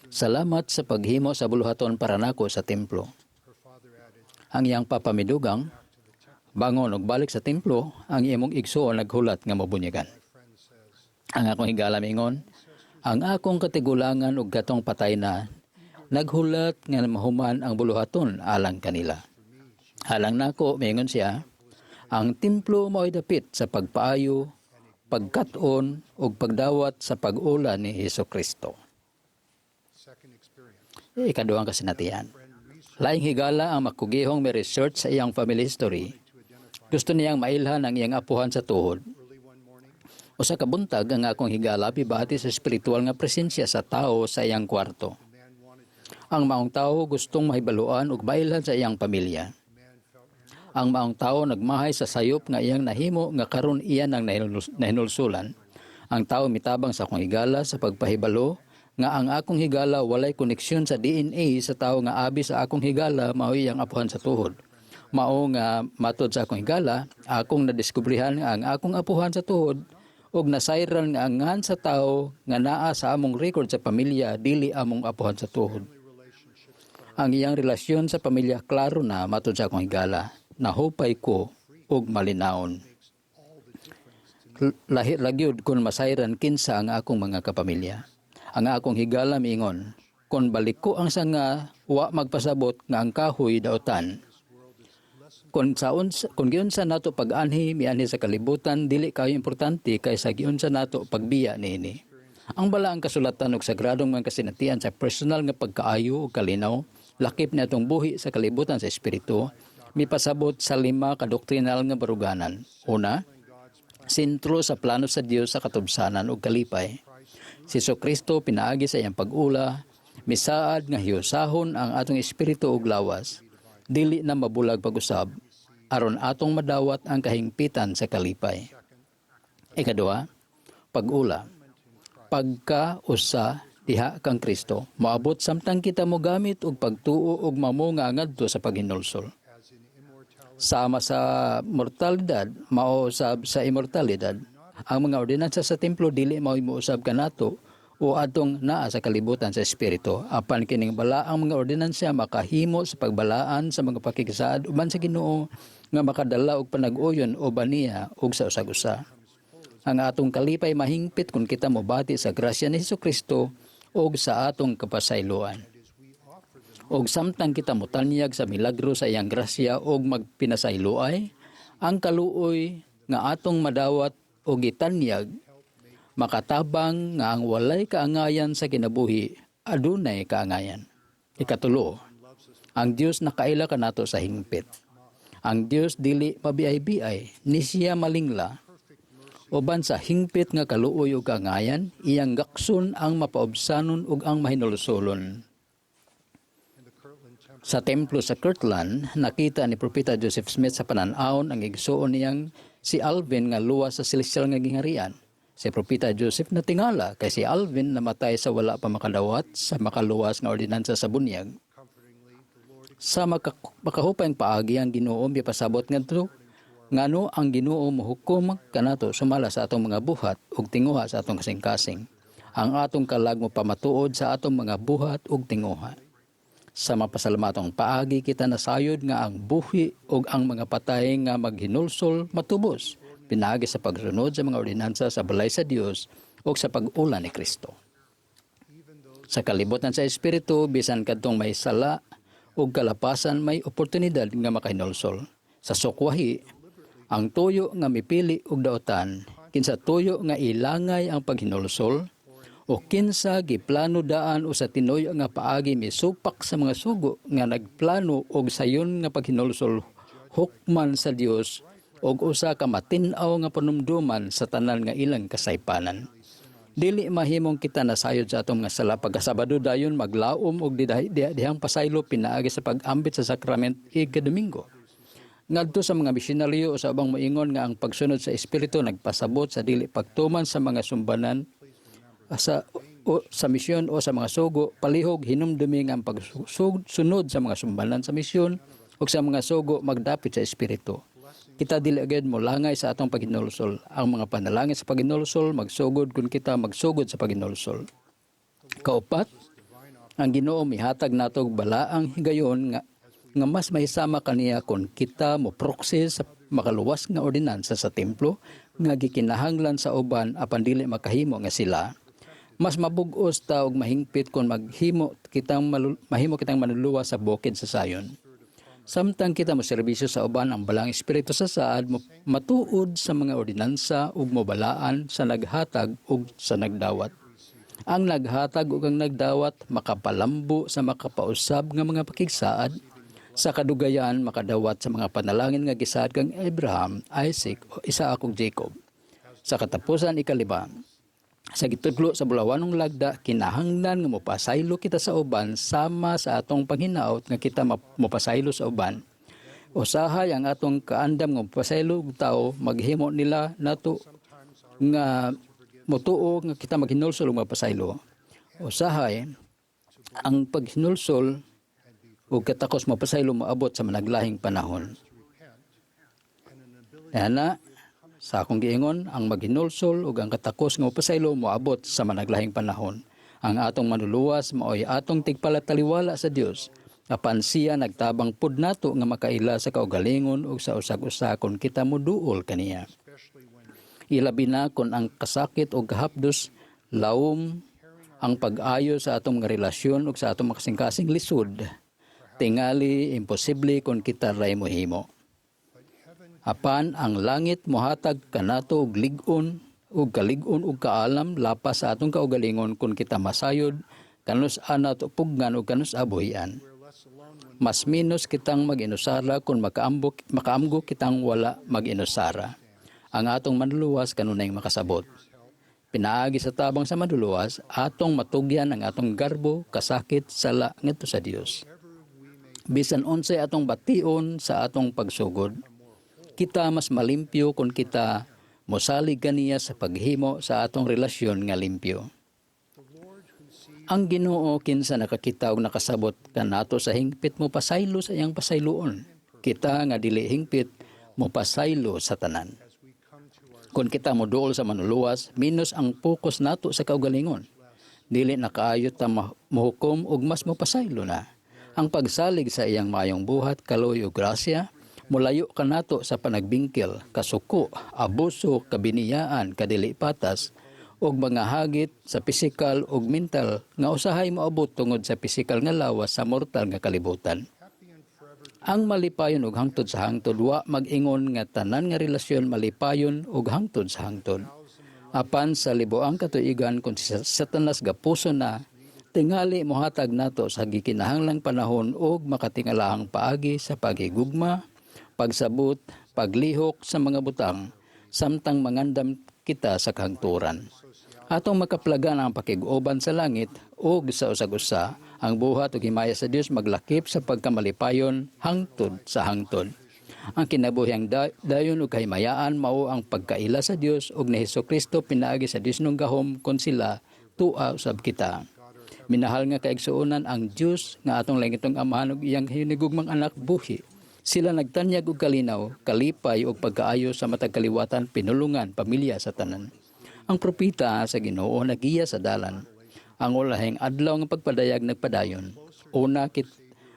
Salamat sa paghimo sa buluhaton para nako sa templo. Ang iyang papamidugang, bangon og balik sa templo, ang imong igsuon naghulat nga mabunyagan. Ang akong higala mingon, ang akong katigulangan og katong patay na, naghulat nga mahuman ang buluhaton alang kanila. Alang nako, mingon siya, ang templo mao'y dapit sa pagpaayo, pagkat-on ug pagdawat sa pag-ula ni Hesus Kristo. Ikaduhang kasinatian. Laing higala ang makugihong may research sa iyang family history. Gusto niyang mailhan ang iyang apuhan sa tuhod. Usa ka buntag ang akong higala bibati sa espiritual nga presensya sa tao sa iyang kwarto. Ang maong tao gustong mahibaluan ug mailhan sa iyang pamilya. Ang maong tao nagmahay sa sayop nga iyang nahimo nga karon iyan ang nahinulsulan. Ang tao mitabang sa akong higala sa pagpahibalo nga ang akong higala walay koneksyon sa DNA sa tao nga abi sa akong higala mao iyang apuhan sa tuhod. Mao nga matod sa akong higala, akong nadiskubrihan nga ang akong apuhan sa tuhod ug nasayran nga ang ngan sa tao nga naa sa among record sa pamilya dili among apuhan sa tuhod. Ang iyang relasyon sa pamilya klaro na matod sa akong higala. Nahupay ko ug malinawon. Lahi ra gyud kon masayran kinsa ang akong mga kapamilya. Ang akong higala miingon, kon baliko ang sanga, wa magpasabot nga ang kahoy daotan. Kon giunsa nato pag-anhi mianhi sa kalibutan, dili kayo importante kaysa giunsa nato pagbiya niini. Ang balaang kasulatan ug sagradong mga kasinatian sa personal nga pagkaayo ug kalinaw, lakip ni atong buhi sa kalibutan sa espiritu, mipasabot sa lima ka doktrinal nga baruganan. Una, sentro sa plano sa Dios sa katubsanan ug kalipay. Si Kristo, pinaagi sa iyang pag-ula, misaad nga hiyusahon ang atong espiritu ug lawas, dili na mabulag pag-usab, aron atong madawat ang kahingpitan sa kalipay. Ikaduha, pag-ula. Pagka usa diha kang Kristo, moabot samtang kita mogamit og pagtuo ug mamunga ngadto sa paghinulsol. Sama sa mortalidad, mao usab sa immortalidad. Ang mga ordinansa sa templo dili mao mousab kanato o atong naa sa kalibutan sa espiritu. Apan kining balaang mga ordinansa makahimo sa pagbalaan sa mga pakikisaad uban sa Ginoo nga makadala og panag-uyon uban niya ug sa usag-usa. Ang atong kalipay mahingpit kung kita mobati sa grasya ni Kristo ug sa atong kapasayloan. Og samtang kita motanyag sa milagro sa iyang grasya og magpinasayloay, ang kaluoy nga atong madawat og gitanyag makatabang nga ang walay kaangayan sa kinabuhi adunay kaangayan. Ikatulo, ang Dios nakaila kanato sa hingpit. Ang Dios dili pabiay-biay, ni siya malingla. Uban sa hingpit nga kaluoy ug kaangayan, iyang gakson ang mapaubsanon ug ang mahinulsolon. Sa templo sa Kirtland, nakita ni Propeta Joseph Smith sa panan-awon ang igsuon niyang si Alvin nga luwas sa celestial nga gingharian. Si Propeta Joseph natingala kay si Alvin namatay sa wala pa makadawat sa makaluwas nga ordinansa sa bunyag. Sa makahupayng paagi, ang Ginoo mipasabot ngadto ngano ang Ginoo mohukom kanato sumala sa atong mga buhat ug tinguha sa atong kasing-kasing. Ang atong kalag mopamatuod sa atong mga buhat ug tinguha. Sa mapasalamatong paagi, kita nasayod nga ang buhi ug ang mga patay nga maghinulsol matubos pinaagi sa pagsunod sa mga ordinansa sa balay sa Dios ug sa pag-ula ni Kristo. Sa kalibutan sa espiritu, bisan kadtong may sala ug kalapasan, may oportunidad nga makahinulsol. Sa sukwahi, ang tuyo nga mipili og daotan, kinsa tuyo nga ilangay ang paghinulsol, o kinsa giplano daan o sa tinuyo nga paagi misupak sa mga sugo nga nagplano og sayon nga paghinulsol, hukman sa Dios og usa ka matin-aw nga panumduman sa tanan nga ilang kasaypanan. Dili mahimong kita nasayod sa atong mga sala pagkasabado, dayon maglaom og dihang pasaylo pinaagi sa pag-ambit sa sakrament ig Domingo. Ngadto sa mga misyonaryo o sa ubang moingon nga ang pagsunod sa espiritu nagpasabot sa dili pagtuman sa mga sumbanan sa misyon o sa mga sugo, palihog hinumdumi nga ang pagsunod sa mga sumbanan sa misyon o sa mga sugo magdapit sa espiritu. Kita dili agad mo langay sa atong paghinulsol. Ang mga panalangin sa paghinulsol magsugod kung kita magsugod sa paghinulsol. Kaupat, ang Ginoo mihatag nato og balaang higayon nga mas mahisama kaniya kung kita mo proxy sa makaluwas nga ordinansa sa templo nga gikinahanglan sa uban apan dili makahimo nga sila. Mas mabug-os ta og mahingpit kung mahimo kitang manluluwas sa bukid sa sayon. Samtang kita mo serbisyo sa uban, ang Balaang Espiritu sa saad mo matuod sa mga ordinansa ug mobalaan sa naghatag ug sa nagdawat. Ang naghatag ug ang nagdawat makapalambo sa makapausab nga mga pakigsaad, sa kadugayan makadawat sa mga panalangin nga gisaad kang Abraham, Isaac, o Isaac ug Jacob. Sa katapusan, ikalima, sa gitudlo sa bulawanong lagda, kinahanglan nga mopasaylo kita sa uban sama sa atong panghinaot nga kita mopasaylo sa uban. Usahay ang atong kaandam nga mopasaylo og tawo maghimo nila nato nga motuo nga kita maghinulsol ug mapasaylo. Usahay ang paghinulsol ug katakos mapasaylo moabot sa managlahing panahon. Ana, sa akong giingon, ang maghinulsol ug ang katakos nga mopasaylo moabot sa managlahing panahon. Ang atong manluluwas maoy atong tigpalataliwala sa Dios. Apan siya nagtabang pud nato nga makaila sa kaugalingon ug sa usag-usa kon kita moduol kaniya. Ilabi na kon ang kasakit o kahapdos lawom ang pag-ayo sa atong mga relasyon ug sa atong makasingkasing lisod. Tingali imposible kon kita ray mohimo. Apan ang langit mohatag kanato og lig-on ug kalig-on ug kaalam lapas sa atong kaugalingon kon kita masayod kanus-a nato pugnan ug kanus-a buhian. Mas minus kitang mag-inusara kung makaamgo kitang wala mag-inusara. Ang atong manluluwas kanunay makasabot. Pinaagi sa tabang sa manluluwas, atong matugyan ang atong garbo, kasakit, sala ngadto sa Dios. Bisan unsay atong bation sa atong pagsugod, kita mas malimpyo kung kita mosalig kaniya sa paghimo sa atong relasyon nga limpyo. Ang Ginoo kinsa nakakita og nakasabot kanato sa hingpit mo pasaylo sa iyang pasayloon. Kita nga dili hingpit mo pasaylo sa tanan. Kung kita moduol sa manluluwas, minus ang focus nato sa kaugalingon. Dili na kaayo ta mohukom ug mas mopasaylo na. Ang pagsalig sa iyang maayong buhat, kaloy ug grasya, mulayo kanato sa panagbingkil, kasuko, abuso, kabiniyaan, kadili patas, ug mga hagit sa pisikal ug mental nga usahay moabot tungod sa pisikal nga lawas sa mortal nga kalibutan. Ang malipayon og hangtod sa hangtod wa mag-ingon nga tanan nga relasyon malipayon og hangtod sa hangtod. Apan sa libuang katuigan kung si Satanas gapuso na, tingali mohatag nato sa gikinahanglang panahon og makatingalahang paagi sa paghigugma, pagsabot, paglihok sa mga butang, samtang mangandam kita sa kahangturan. Atong makaplagan ang pakig-uban sa langit ug sa usag-usa, ang buhat ug himaya sa Dios maglakip sa pagkamalipayon hangtod sa hangtod. Ang kinabuhing dayon ug kahimayaan mao ang pagkaila sa Dios ug ni Hesus Kristo pinaagi sa Dios nung gahom kon sila tua usab kita. Minahal nga kaigsuonan, ang Dios nga atong langitong Amahan ug iyang hinigugmang anak buhi. Sila nagtanyag og kalinaw, kalipay ug pagkaayo sa matag kaliwatan, pinulungan, pamilya sa tanan. Ang propeta sa Ginoo nagiya sa dalan. Ang ulahing adlaw nga pagpadayag nagpadayon. Una kit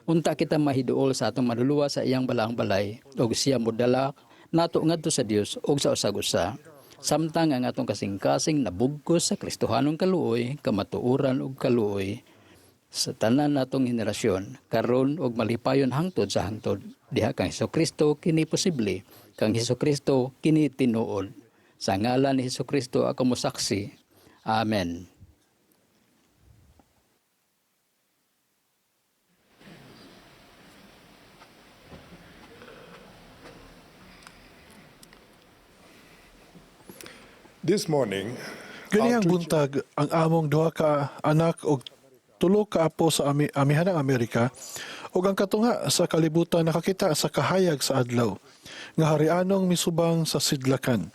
unta kita mahiduol sa atong manluluwas sa iyang balaang balay ug siya modala nato ngadto sa Dios ug sa usag-usa. Samtang ang atong kasing-kasing nabugkos sa Kristohanong kaluoy, kamatuoran ug kaluoy sa tanan natong henerasyon karon ug malipayon hangtod sa hangtod. Diha kang Hesukristo kini posible, kang Hesukristo kini tinuod. Sa ngalan ni Hesukristo ako mosaksi. Amen. This morning, Ganihang buntag, ang among duha ka anak og tulo ka apo sa Amihanang Amerika ug ang katunga sa kalibutan nakakita sa kahayag sa adlaw nga harianong misubang sa sidlakan.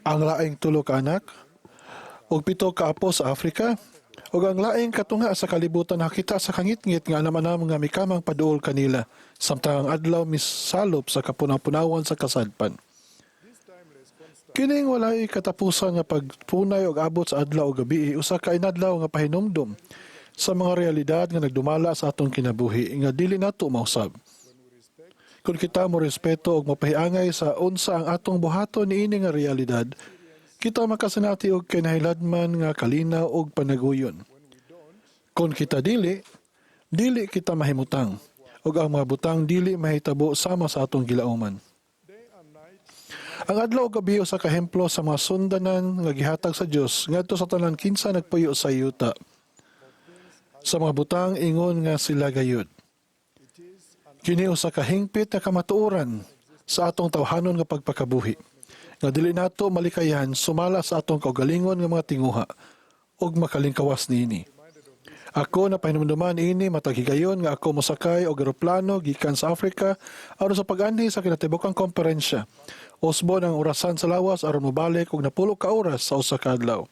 Ang laing tulo ka anak ug 7 ka apo sa Afrika ug ang laing katunga sa kalibutan nakita sa kangitngit nga anam-anam nga mikamang paduol kanila samtang ang adlaw misalop sa kapunaw-punawan sa kasadpan. Kining walay katapusan nga pagpunay og abot sa adlaw o gabi, usa ka inadlaw nga pahinumdom sa mga realidad nga nagdumala sa atong kinabuhi nga dili nato mausab. Kung kita mo respeto og mapahiangay sa unsa ang atong buhaton niini nga realidad, kita makasinati og kinahiladman nga kalinaw og panaguyon. Kung kita dili, dili kita mahimutang ug ang mga butang dili mahitabo sama sa atong gilauman. Ang adlaw ug gabi usa ka ehemplo sa mga sundanan nga gihatag sa Dios ngadto sa tanan kinsa nagpuyo sa yuta. Sa mga butang ingon nga sila gayud. Kini usa ka hingpit nga kamatuoran sa atong tawhanon nga pagpakabuhi nga dili nato malikayan sumala sa atong kaugalingon nga mga tinguha ug makalingkawas niini. Ako na pahinumduman ini matag higayon nga ako mosakay og eroplano gikan sa Africa aron sa pag-anhi sa kinatibukang komperensya. Usbon ang orasan sa lawas aron mobalik og 90 ka oras sa usa ka adlaw.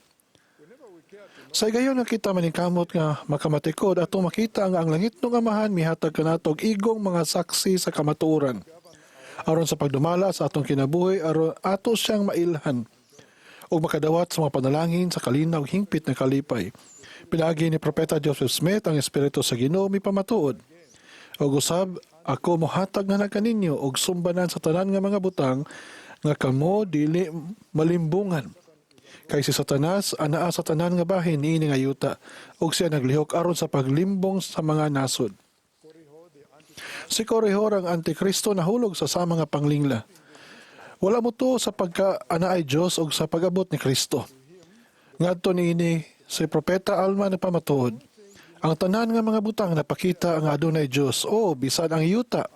Sa higayon nga kita maningkamot nga makamatikod atong makita nga ang langitnong Amahan mihatag kanato og igong mga saksi sa kamatuoran aron sa pagdumala sa atong kinabuhi aron ato siyang mailhan. ug makadawat sa mga panalangin sa kalinaw ug hingpit nga kalipay. Pinaagi ni Propeta Joseph Smith, ang Espiritu sa Ginoo mipamatuod: "Ug usab ako mohatag na kaninyo og sumbanan sa tanan nga mga butang nga kamo dili malimbungan. Kay si Satanas anaa sa tanan nga bahin niini nga yuta, ug siya naglihok aron sa paglimbong sa mga nasod." Si Korihor, ang Antikristo, nahulog sa sama nga panglingla. Wala motuo sa pagka anaay Dios og sa pag-abot ni Kristo. Ngadto niini, si Propeta Alma nagpamatuod: "Ang tanan nga mga butang napakita nga adunay Dios, o bisan ang yuta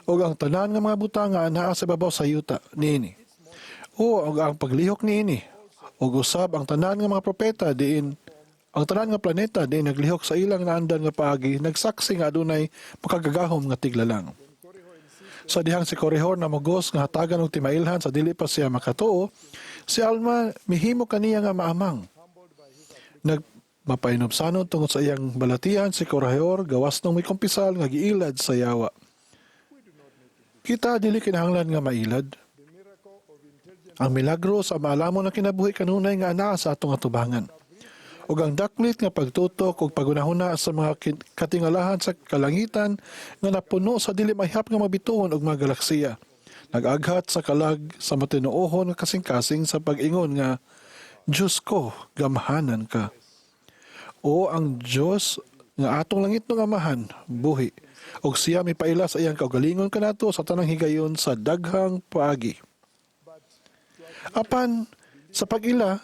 ug ang tanan nga mga butang nga anaa sa ibabaw sa yuta niini, o ug ang paglihok niini, ug usab ang tanan nga mga propeta diin ang tanan nga planeta diin naglihok sa ilang naandan nga paagi nagsaksi nga adunay makagagahom nga tiglalang." Sa dihang si Korihor namugos nga hatagan og timailhan sa dili pa siya makatuo, si Alma mihimo kaniya nga maamang. Nag mapainubsanon tungod sa iyang balatian si Korihor gawas nung mikumpisal nga giilad sa yawa. Kita dili kinahanglan nga mailad. Ang milagro sa maalamon nga kinabuhi kanunay nga anaa sa atong atubangan. Ug ang daklit nga pagtutok ug pagunahuna sa mga katingalahan sa kalangitan nga napuno sa dili mahihap nga mabituon ug mga galaksiya, nag-aghat sa kalag sa matinuohon nga kasing-kasing sa pag-ingon nga, "Diyos ko, gamhanan ka. O ang Diyos nga atong langitnong Amahan, buhi. Ug siya mipaila sa iyang kaugalingon kanato sa tanang higayon sa daghang paagi." Apan sa pag-ila,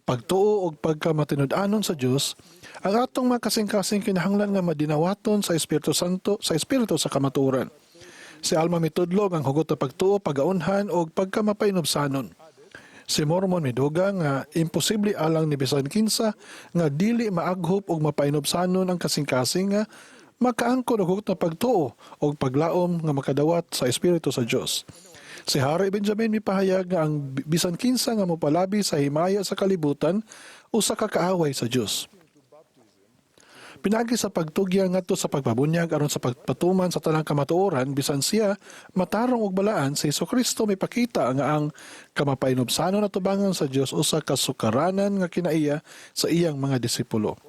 pagtuo og pagkamatinud-anon sa Dios, ang atong mga kasing-kasing kinahanglan nga madinawaton sa Espiritu Santo, sa Espiritu sa kamatuoran. Si Alma mitudlo ang hugot na pagtuo, pagaunhan og pagkamapainubsanon. Si Mormon midugang nga imposible alang ni bisan kinsa nga dili maaghop og mapainubsanon ang kasing-kasing nga makaangkon og hugot na pagtuo og paglaom nga makadawat sa Espiritu sa Dios. Si Hari Benjamin mipahayag nga ang bisan kinsa nga mopalabi sa himaya sa kalibutan usa ka kaaway sa Dios. Pinaagi sa pagtugyan ngadto sa pagpabunyag aron sa pagpatuman sa tanang kamatuoran, bisan siya matarong ug balaan, si Kristo mipakita nga ang kamapainubsanon na tubangan sa Dios usa ka sukaranan nga kinaiya sa iyang mga disipulo.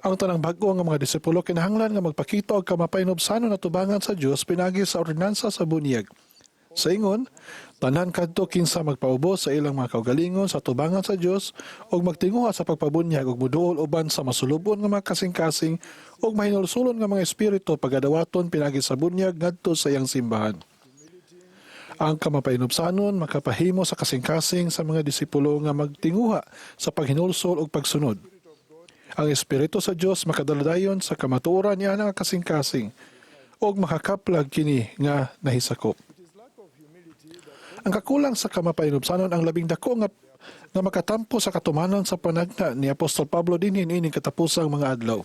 Ang tanang bag-o nga mga disipulo kinahanglan nga magpakita og kamapainubsanon na tubangan sa Dios pinaagi sa ordinansa sa bunyag. Sa ingon, tanan kadto kinsa magpaubos sa ilang mga kaugalingon sa tubangan sa Dios ug magtinguha sa pagpabunyag ug moduol uban sa masulubon nga mga kasing-kasing ug mahinulsulon nga mga espiritu pagadawaton pinaagi sa bunyag ngadto sa iyang simbahan. Ang kamapainubsanon makapahimo sa kasing-kasing sa mga disipulo nga magtinguha sa paghinulsol ug pagsunod. Ang Espiritu sa Dios makadala dayon sa kamatuoran niya nga kasing-kasing ug makakaplag kini nga nahisakop. Ang kakulang sa kamapainubsanon ang labing dako nga makatampo sa katumanan sa panagna ni Apostol Pablo dinhi niining katapusang mga adlaw.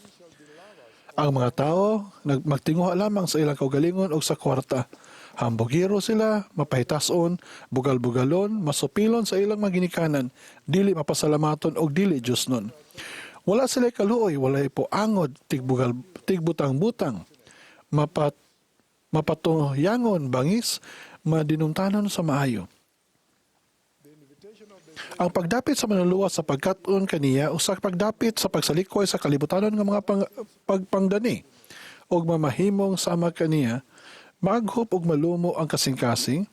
Ang mga tao magtinguha lamang sa ilang kaugalingon o sa kwarta. Hambugiro sila, mapahitason, bugal-bugalon, masupilon sa ilang mga ginikanan, dili mapasalamaton og dili Diyosnon. Wala sila kaluoy, wala po angod, tigbugal, tigbutang-butang, mapatuyangon, bangis, madinumtanon sa maayo. Ang pagdapit sa Manluluwas sa pagkat-on kaniya usa ka pagdapit sa pagsalikoy sa kalibutanon nga mga pagpangdani ug mamahimong sama kaniya, maaghop ug malumo ang kasing-kasing,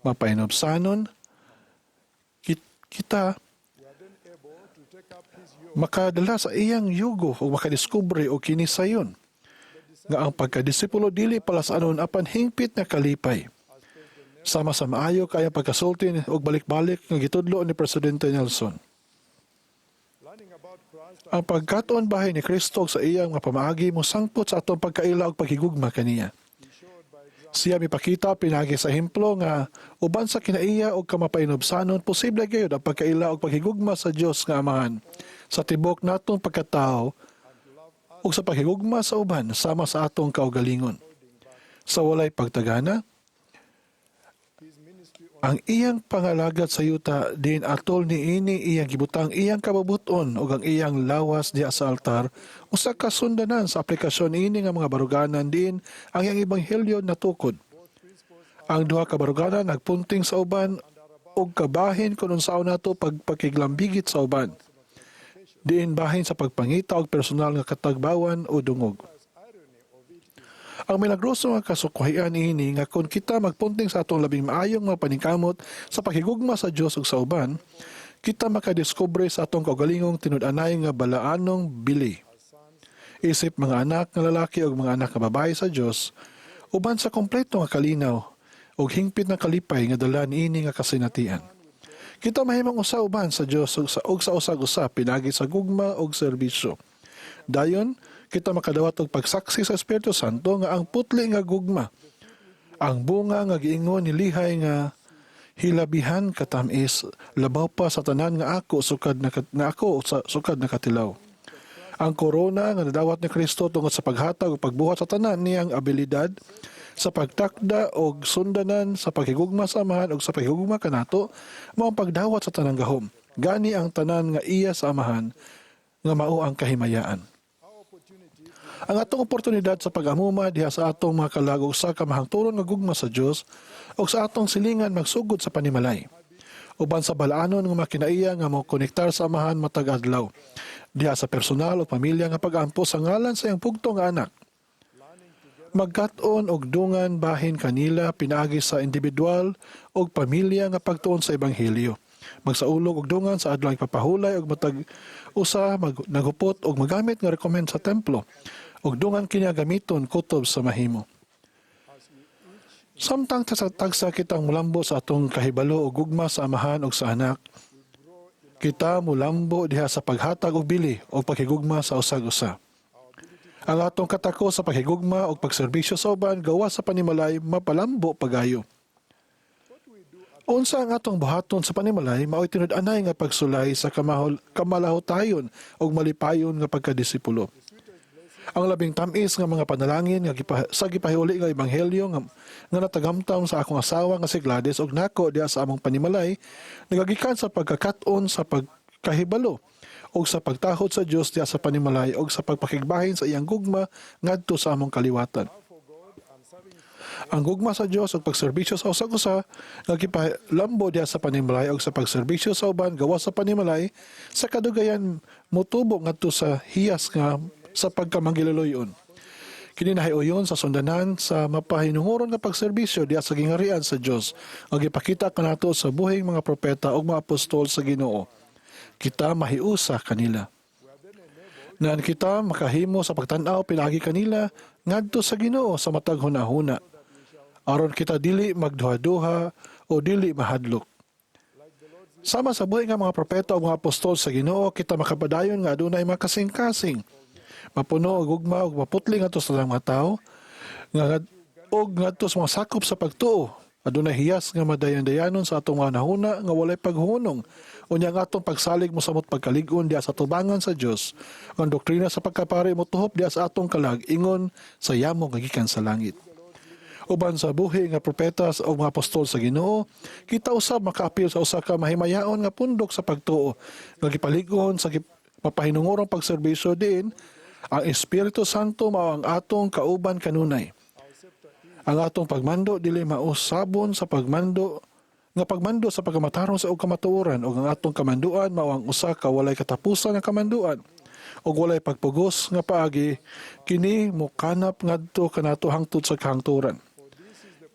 mapainubsanon kita makadala sa iyang yugo ug makadiskubre og kini sayon nga ang pagkadisipulo dili palasanon apan hingpit nga kalipay. Sama sa maayo kaya pagkasulti og balik-balik nga gitudlo ni Presidente Nelson. Ang pagkat-on bahin ni Kristo sa iyang mga pamaagi mosangpot sa atong pagkaila ug paghigugma kaniya. Siya mipakita pinaagi sa ehemplo nga uban sa kinaiya og kamapainubsanon, posible gayud ang pagkaila og paghigugma sa Dios nga Amahan sa tibok natong pagkatawo ug sa paghigugma sa uban sama sa atong kaugalingon. Sa walay pagtagana, ang iyang pangalagad sa yuta din atol niini iyang gibutang iyang kabubuton ug ang iyang lawas diha sa altar usa ka sundanan sa aplikasyon niini nga mga baruganan din ang iyang ebanghelyo natukod. Ang duha ka baruganan nagpunting sa uban og kabahin kung unsaon nato pagpakiglambigit sa uban. Diin bahin sa pagpangita og personal nga katagbawan o dungog. Ang milagroso nga kasukwahian niini nga kung kita magpunting sa atong labing maayong mga paningkamot sa paghigugma sa Dios ug sa uban, kita makadiskubre sa atong kaugalingong tinud-anay nga balaanong bili. Isip mga anak nga lalaki ug mga anak nga babae sa Dios, uban sa kompleto nga kalinaw ug hingpit nga kalipay nga dala niini nga kasinatian. Kita mahimong usa uban sa Dios ug sa usag usa pinaagi sa gugma ug serbisyo. Dayon, kita makadawat og pagsaksi sa Espiritu Santo nga ang putli nga gugma, ang bunga nga giingon ni Lehi nga hilabihan katamis labaw pa sa tanan nga ako sukad na, nga ako sa sukad nakatilaw. Ang korona nga nadawat ni Kristo tungod sa paghatag ug pagbuhat sa tanan niyang abilidad sa pagtakda og sundanan sa paghigugma sa Amahan ug sa paghigugma kanato mao ang pagdawat sa tanang gahom. Gani ang tanan nga iya sa Amahan nga mao ang kahimayaan. Ang atong oportunidad sa pag-amuma diha sa atong mga kalag ug sa kamahangturon nga gugma sa Dios ug sa atong silingan magsugod sa panimalay. Uban sa balaanon nga makinaiya nga mo konektar sa Amahan matag adlaw. Diha sa personal o pamilya nga pag-ampo sa ngalan sa iyang bugtong nga anak. Magkat-on og dungan bahin kanila pinaagi sa individual og pamilya nga pagtuon sa ebanghelyo. Magsaulog og dungan sa adlaw ipapahulay og matag usa naghupot og magamit nga recommend sa templo og dungan kini gamiton kutob sa mahimo. Samtang sa tagsa kitang mulambo sa atong kahibalo og gugma sa Amahan ug sa Anak, kita mulambo diha sa paghatag og bili o paghigugma sa usag-usa. Ang atong katako sa paghigugma ug pagserbisyo sa uban gawas sa panimalay mapalambo pagayo. Unsa ang atong buhaton sa panimalay mao'y tinud-anay nga pagsulay sa kamalahotayon ug malipayon nga pagkadisipulo. Ang labing tamis nga mga panalangin nga sa gipahiuli nga ebanghelyo nga natagamtam sa akong asawa nga si Gladys og nako diha sa among panimalay nagagikan sa pagkakat-on sa pagkahibalo og sa pagtahod sa Dios diha sa panimalay og sa pagpakigbahin sa iyang gugma ngadto sa among kaliwatan. Ang gugma sa Dios ug pagserbisyo sa usag-usa nga gipalambo diha sa panimalay ug sa pagserbisyo sa uban gawas sa panimalay sa kadugayan motubo ngadto sa hiyas nga sa pagkamanggililoy-on. Kini nahiuyon sa sundanan sa mapahinunguron nga pagserbisyo diha sa gingarian sa Dios nga gipakita kanato sa buhing mga propeta ug mga apostol sa Ginoo. Kita mahiusa kanila. Nan kita makahimo sa pagtan-aw pinaagi kanila ngadto sa Ginoo sa matag hunahuna. Aron kita dili magduha-duha o dili mahadlok. Sama sa buhi nga mga propeta o mga apostol sa Ginoo, kita makapadayon nga adunay mga kasing-kasing. Mapuno og gugma ug maputli ngadto sa tanang mga tawo nga og ngadto sa mga sakop sa pagtuo. Adunay hiyas nga madayan-dayanon sa atong mga nahuna nga walay paghunong. Unya ang atong pagsalig mosamot pagkalig-on diha sa tubangan sa Dios. Ang doktrina sa pagkapari motuhop diha sa atong kalag ingon sa yamo nga gikan sa langit. Uban sa buhi nga propeta o mga apostol sa Ginoo, kita usab makaapil sa usa ka mahimayaon nga pundok sa pagtuo nga gipalig-on sa mapahinungorong pagserbisyo diin ang Espiritu Santo mao ang atong kauban kanunay. Ang atong pagmando dili mausabon sa pagmando nga pagmando sa pagkamatarong sa og kamatuoran ug ang atong kamanduan mao ang usa ka walay katapusan nga kamanduan ug walay pagpugos nga paagi kini mokanap ngadto kanato hangtod sa kahangturan.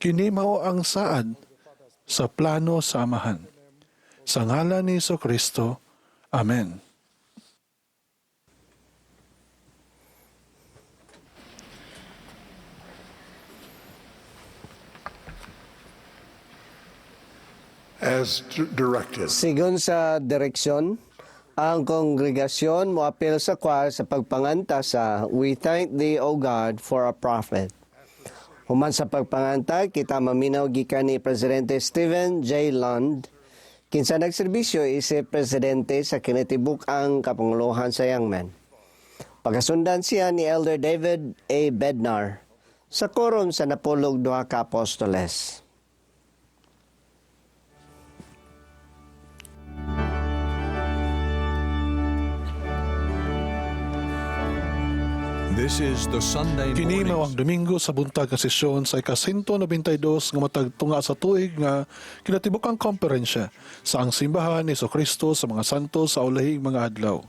Kini mao ang saad sa plano sa Amahan. Sa ngalan ni Kristo. Amen. As directed. Sigon sa direksyon, ang kongregasyon moapil sa choir sa pagpanganta sa We Thank Thee, O God, for a Prophet. Human sa pagpanganta, kita maminaw gikan ni Presidente Stephen J. Lund, kinsa nagserbisyo isip presidente sa kinatibuk-ang kapanguluhan sa Young Men. Pagasundan siya ni Elder David A. Bednar sa korum sa napulog duha ka apostoles. This is the Sunday Kini morning mao ang Domingo sa buntag nga sesyon sa ika-192 nga matag tunga sa tuig nga kinatibuk-ang komperensya sa Ang Simbahan ni Kristo sa mga santo sa ulahing mga adlaw.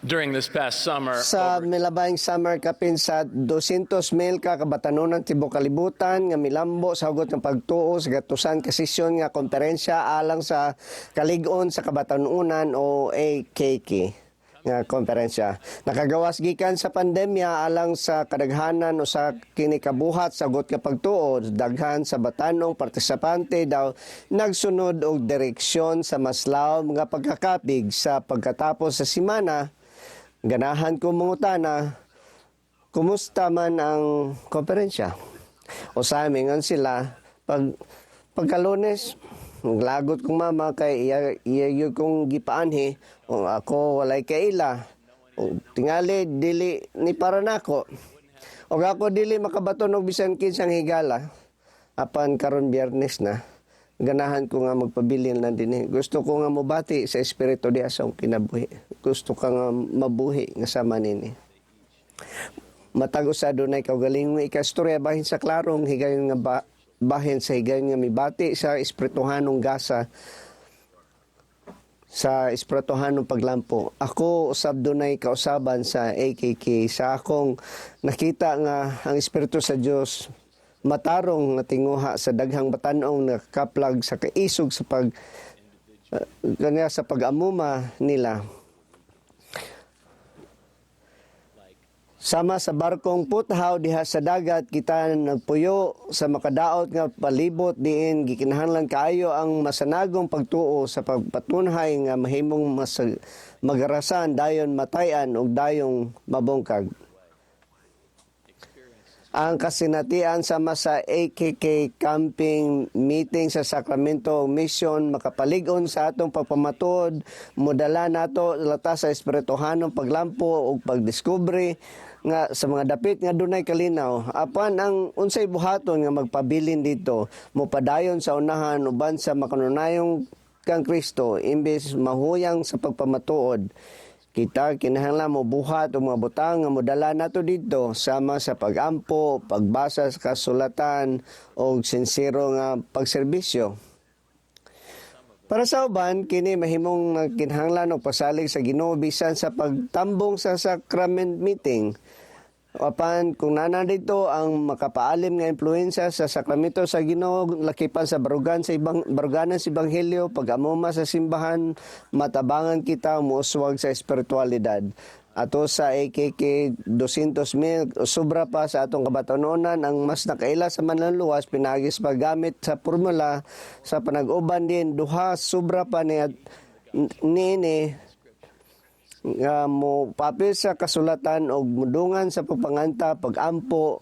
During this past summer, Sa over milabayng summer kapin sa 200,000 ka kabatanunan tibuok kalibutan nga milambo sa hugot ng pagtuo sa gatusan ka sesyon nga komperensya alang sa kalig-on sa kabatanunan o AKK nga komperensya. Nakagawas gikan sa pandemya alang sa kadaghanan o sa kinikabuhat sa hugot nga pagtuo, daghan sa batanong partisipante daw nagsunod og direksyon sa mas lawom nga pagkakapig sa pagkatapos sa simana. Ganahan ko mangutana, kumusta man ang komperensya? O sa amin sila, pagka-Lunes, naglagot kong mama kay iya yun kong gipaanhi, o ako walay kaila. O, tingali, dili ni para nako. O ako dili makabaton og bisan kinsang higala. Apan karon Biyernes na, ganahan ko nga magpabilin na din. Gusto ko nga mobati sa espiritu diha sa akong kinabuhi. Gusto ka nga mabuhi nga sama nini. Matag usa dunay kaugalingong ikastorya bahin sa klarong higayon nga bahin sa higayon nga mibati sa espirituhanong gasa sa espirituhanong paglampo. Ako usab dunay kausaban sa AKK sa akong nakita nga ang espiritu sa Dios matarong nga tinguha sa daghang batan-ong nakakaplag sa kaisog sa pag kanya sa pag-amuma nila. Sama sa barkong puthaw diha sa dagat kita nagpuyo sa makadaot nga palibot diin gikinahanglan kaayo ang masanagong pagtuo sa pagpatunhay nga mahimong magarasan dayon matayan ug dayong mabungkag. Ang kasinatian sama sa AKK camping meeting sa Sacramento Mission makapalig-on sa atong pagpamatuod, modala nato latas sa espirituhanong paglampo ug pagdiskubre nga sa mga dapit nga dunay kalinaw. Apan ang unsay buhaton nga magpabilin dito, mopadayon sa unahan uban sa makanunayong kang Kristo imbes mahuyang sa pagpamatuod. Kita kinahanglan mo buhat og mga butang nga modala nato didto sama sa pagampo, pagbasa sa kasulatan og sinsero nga pagserbisyo. Para sa uban, kini mahimong kinahanglan og pasalig sa Ginoo bisan sa pagtambong sa sacrament meeting. Apan kung nana dito ang makapaalim nga impluwensya sa sakramento sa Ginoo, lakipan sa barugan sa ibang baruganan sa ebanghelyo, pag-amuma sa simbahan, matabangan kita muuswag sa espiritualidad. Ato sa AKK 200 mil sobra pa sa atong kabatanunan ang mas nakaila sa manluluwas pinaagi sa paggamit sa formula sa panag-uban din duha sobra pa ni niini nga mo papel sa kasulatan og mudungan sa pagpanganta, pagampo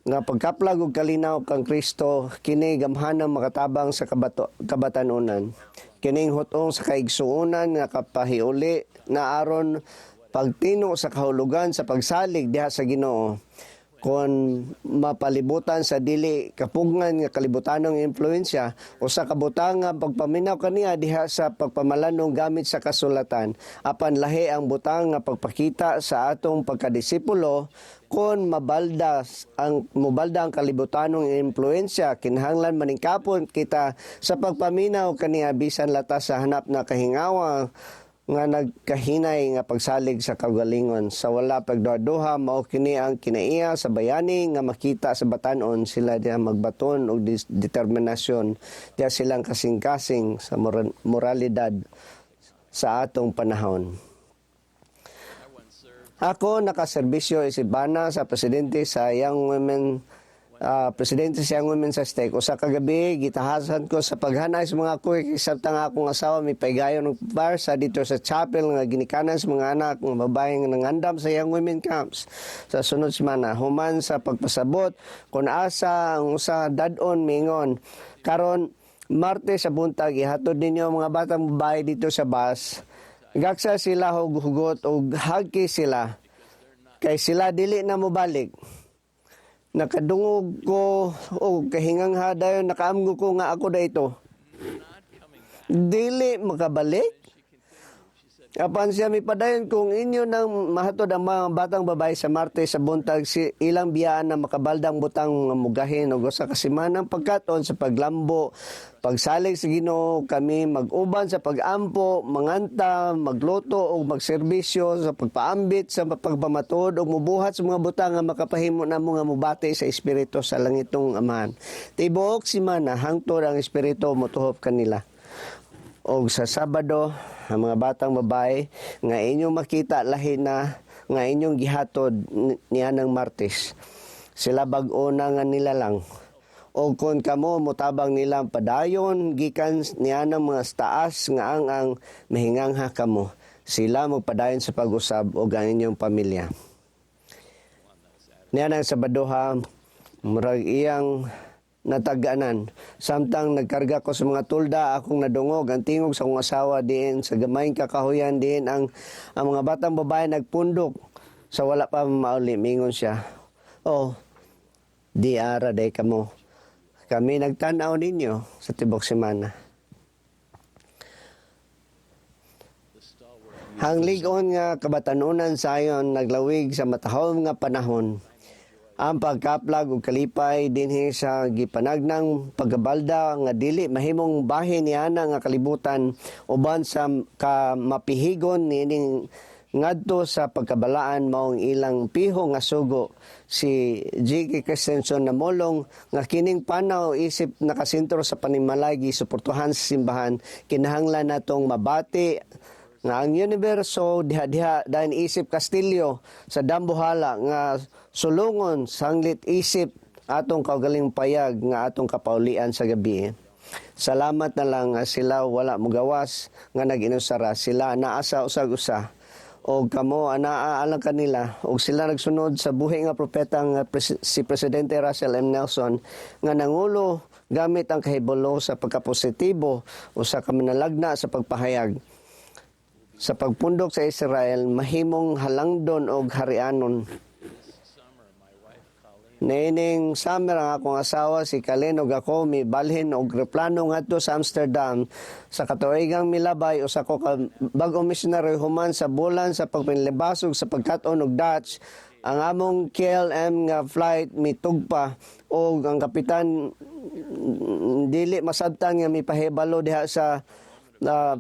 nga pagkaplag og kalinaw kang Kristo, kini gamhanang makatabang sa kabatanunan. Kining hutong sa kaigsuonan nga kapahiuli na aron pagtino sa kahulugan sa pagsalig diha sa Ginoo kon mapalibutan sa dili kapugngan nga kalibutanong impluwensya, usa ka butang nga pagpaminaw kaniya diha sa pagpamalandong gamit sa kasulatan. Apan lahi ang butang nga pagpakita sa atong pagkadisipulo kon mabalda ang kalibutanong impluwensya. Kinahanglan maningkapon kita sa pagpaminaw kaniya bisan latas sa hanap na kahingawa nga nagkahinay nga pagsalig sa kaugalingon sa wala pagduha-duha. Mao kini ang kinaiya sa bayani nga makita sa batan-on sila diha magbaton og determinasyon diha silang kasing-kasing sa moralidad sa atong panahon. Ako nakaserbisyo isip bana sa presidente sa Young Women, presidente sa Young Women sa stake. Usa ka gabi gitahasan ko sa paghanay sa mga kuy samtang akong asawa mipaygayon og sa dito sa chapel nga ginikanan sa mga anak nga babae nga nangandam sa Young Women camps sa sunod semana. Human sa pagpasabot kung asa ang usa dad-on mingon, "Karon Martes sa buntag ihatod ninyo ang mga batang babae dito sa bus. Gaksa sila og hugot og hagki sila kay sila dili na mobalik." Nakadungog ko og kahingangha, dayon nakaamgo ko nga ako da ito. "Dili makabalik?" Apan siya mipadayon, "Kung inyo nang mahatod ang mga batang babae sa Martes sa buntag, si ilang biyaan na makabaldang butang nga mugahin og usa ka semanang pagkaton sa paglambo, pagsalig sa Ginoo. Kami mag-uban sa pag-ampo, manganta, magluto og magserbisyo sa pagpaambit sa pagpamatuod ug mubuhat sa mga butang nga makapahimo namo nga mobati sa espiritu sa langitong Amahan." Tibuok semana hangtod ang espiritu motuhop kanila. Og sa Sabado, ang mga batang babae nga inyong makita lahi na nga inyong gihatod niya ng Martes. Sila bag-o na nga nila lang. O kung kamo motabang nila padayon gikan niya ng mga taas nga ang mahingangha kamo. Sila magpadayon sa pag-usab og ang inyong pamilya. Niya ng Sabadoha, murag iyang nataganan. Samtang nagkarga ko sa mga tulda, akong nadungog ang tingog sa akong asawa diin sa gamayng kakahuyan diin ang mga batang babae nagpundok sa wala pa mauli. Mingon siya, "Oh, di ara day kamo. Kami nagtanaw ninyo sa tibok semana." Ang lig-on nga kabatanunan sayon naglawig sa matahom nga panahon. Ang pagkaplag ug kalipay dinhi sa gipanagnang pagkabalda nga dili mahimong bahin niana nga kalibutan uban sa ka mapihigon niining ngadto sa pagkabalaan maong ilang piho nga sugo. Si J.K. Christensen namulong nga kining panaw isip nakasentro sa panimalay gisuportuhan sa simbahan, kinahanglan natong mabati nga ang universo diha-diha dahin isip kastilyo sa dambuhala nga sulungon sanglit isip atong kaugaling payag nga atong kapaulian sa gabi. Salamat na lang nga sila wala mogawas nga nag-inusara sila naa sa usag usa. Og kamo anaa alang kanila og sila nagsunod sa buhi nga propeta nga si Presidente Russell M. Nelson nga nangulo gamit ang kahibalo sa pagkapositibo o sa kamanalagna sa pagpahayag sa pagpundok sa Israel mahimong halangdon og harianon. Niining summer, ang akong asawa si Kalen ug ako mibalhin og eroplano ngadto sa Amsterdam sa katuigang milabay usa ko ka bag-ong missionary human sa bulan sa pagpanlibasog sa pagkat-on og Dutch. Ang among KLM nga flight mitugpa og ang kapitan dili masabtan nga mipahibalo diha sa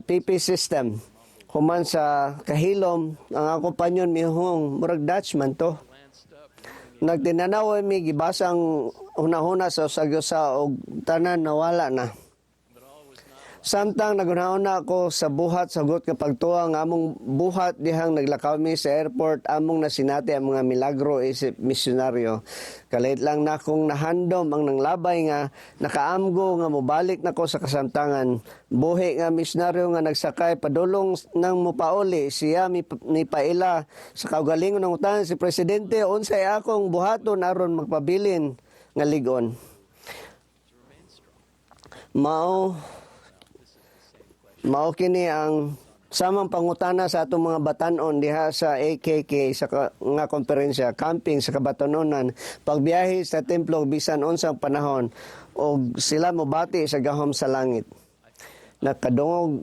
PP system. Human sa kahilom, ang akong panyon mihong, "Murag Dutch man to." Nagtinanaw mi, gibasa ang hunahuna sa usag-usa og tanan nawala na. Samtang naghunahuna ako sa buhat sa hugot nga pagtuwa nga among buhat dihang naglakaw mi sa airport, among nasinati ang mga milagro isip misyonaryo. Kalit lang na akong nahandom ang nanglabay nga nakaamgo nga mobalik nako sa kasamtangan. Buhi nga misyonaryo nga nagsakay padulong nang mopauli siya mi paila sa kaugalingon ng utan si presidente unsay akong buhaton aron magpabilin nga lig-on. Mao Mao kini ang samang pangutana sa atong mga batanon diha sa AKK sa nga konferensya, camping sa kabatanunan, pagbiyahe sa templo bisan unsang panahon og sila mobati sa gahom sa langit. Nakadungog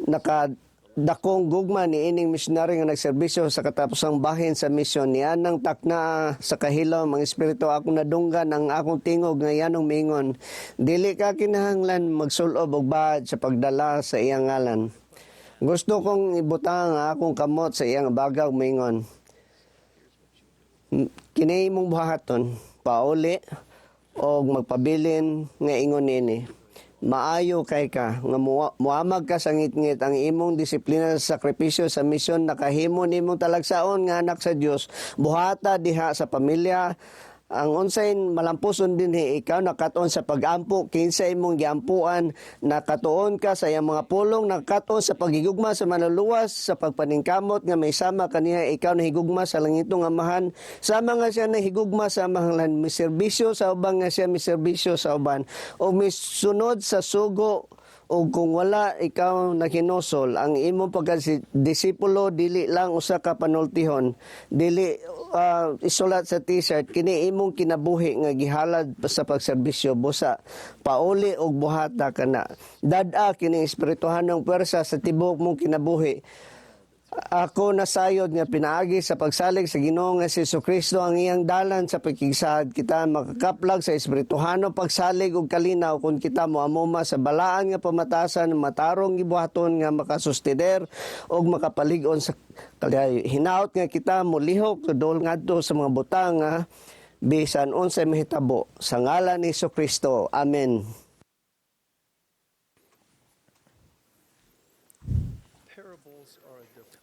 nakadakong gugma ni ining missionary nga nagserbisyo sa katapusang bahin sa misyon nianang takna sa kahilom ang espiritu, akong nadunggan ang akong tingog nga yanong mingon, "Dili ka kinahanglan magsulob og badge sa pagdala sa iyang ngalan." Gusto kong ibutang ang akong kamot sa iyang bagaw, mingon, "Kini imong buhaton, pauli og magpabilin nga ingon nini. Maayo kay ka nga muamag ka sa ngitngit. Ang imong disiplina sa sakripisyo sa misyon nakahimo nimong talagsaon nga anak sa Dios. Buhata diha sa pamilya ang unsay malampuson dinhi. Ikaw nakat-on sa pagampo kinsa imong giampuan, nakatuon ka sa iyang mga pulong, nakatuon sa paghigugma sa manluluwas, sa pagpaningkamot nga may sama kaniya. Ikaw nahigugma sa langitong Amahan sama nga siya nahigugma sa Amahan, miserbisyo sa uban nga siya miserbisyo sa uban o misunod sa sugo. O kung wala ikaw nakinosol, ang imong pagka-disipulo dili lang usa ka panultihon, dili isulat sa T-shirt. Kini imong kinabuhi nga gihalad sa pagserbisyo. Busa pauli og buhata kana. Dad-a kini espirituhanong pwersa sa tibuok mong kinabuhi. Ako nasayod nga pinaagi sa pagsalig sa Ginoo nga si Kristo ang iyang dalan sa pagkigsahad kita makakaplag sa espirituhano pagsalig ug kalinaw kung kita moamuma sa balaan nga pamatasan, matarong gibuhaton nga makasusteder ug makapalig-on sa kalihay. Hinaot nga kita molihok dol ngadto sa mga butang nga bisan unsay mahitabo, sa ngalan ni Kristo. Amen.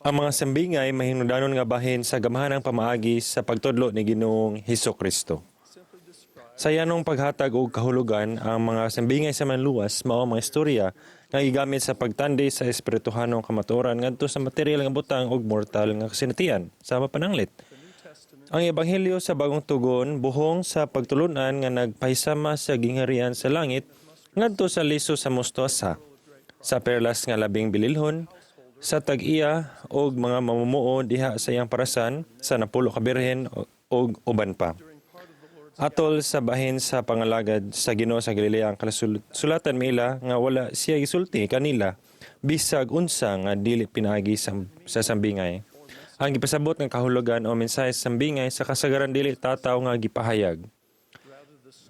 Ang mga sambingay mahinungdanon nga bahin sa gamhanang pamaagi sa pagtudlo ni Ginoong Hesus Kristo. Sa yanong paghatag og kahulugan, ang mga sambingay sa manluwas mao ang mga istorya nga gigamit sa pagtandi sa espirituhanong kamatuoran ngadto sa material nga butang ug mortal nga kasinatian sa mapananglit. Ang Ebanghelyo sa Bagong Tugon buhong sa pagtulunan nga nagpahisama sa gingharian sa langit ngadto sa liso sa mustasa, sa perlas nga labing bililhon, sa tag-iya og mga mamumuo diha sa iyang parasan, sa 10 ka birhen og uban pa. Atol sa bahin sa pangalagad sa Ginoo sa Galilea, ang kasulatan miila nga wala siya gisulti kanila bisag unsa nga dili pinaagi sa sambingay. Ang gipasabot nga kahulugan o mensahe sa sambingay sa kasagaran dili tataw nga gipahayag.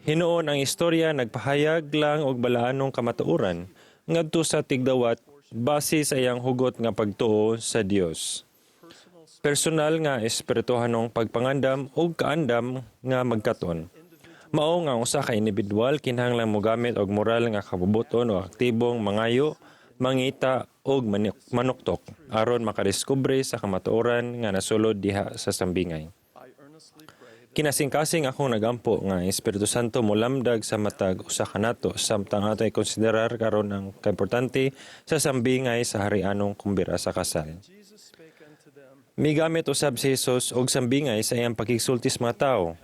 Hinuon ang istorya nagpahayag lang og balaanong kamatuoran ngadto sa tigdawat base sa iyang hugot nga pagtuo sa Dios. Personal nga espirituhanong pagpangandam ug kaandam nga magkaton. Mao nga ang usa ka individual kinahanglan mogamit og moral nga kabubuton o aktibong mangayo, mangita og manuktok aron makadiskubre sa kamatuoran nga nasulod diha sa sambingay. Kinasingkasing akong nagampo nga ang Espiritu Santo molamdag sa matag usa kanato samtang ato ikonsiderar karon ang kaimportante sa sambingay sa harianong kumbira sa kasal. Migamit usab si Jesus og sambingay sa iyang pakigsulti sa mga tawo.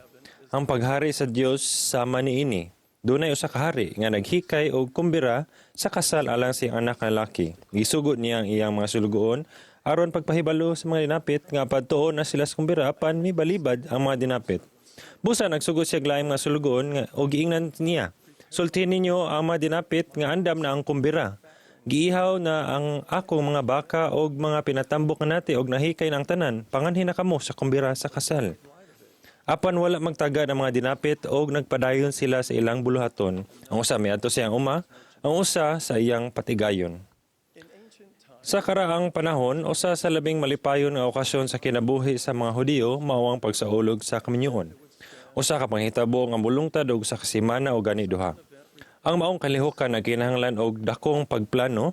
Ang paghari sa Dios sama niini. Dunay usa ka hari nga naghikay og kumbira sa kasal alang sa iyang anak nga lalaki. Gisugo niya ang iyang mga sulugoon aron pagpahibalo sa mga dinapit nga padtuon na sila sa kumbira, apan mibalibad ang mga dinapit. Busa nagsugod siya laing mga sulugoon nga og giingnan niya, "Sultihin ninyo ang mga dinapit nga andam na ang kumbira. Giihaw na ang akong mga baka og mga pinatambok nga nati og nahikay na ang tanan. Panganhi na kamo sa kumbira sa kasal." Apan wala magtagad ang mga dinapit og nagpadayon sila sa ilang buluhaton. Ang usa miadto sa iyang uma, ang usa sa iyang patigayon. Sa karaang panahon, usa sa labing malipayon nga okasyon sa kinabuhi sa mga Hudiyo mao ang pagsaulog sa kaminyoon. Usa ka panghitabo nga molungtad og usa ka semana o gani duha. Ang maong kalihukan nagkinahanglan og dakong pagplano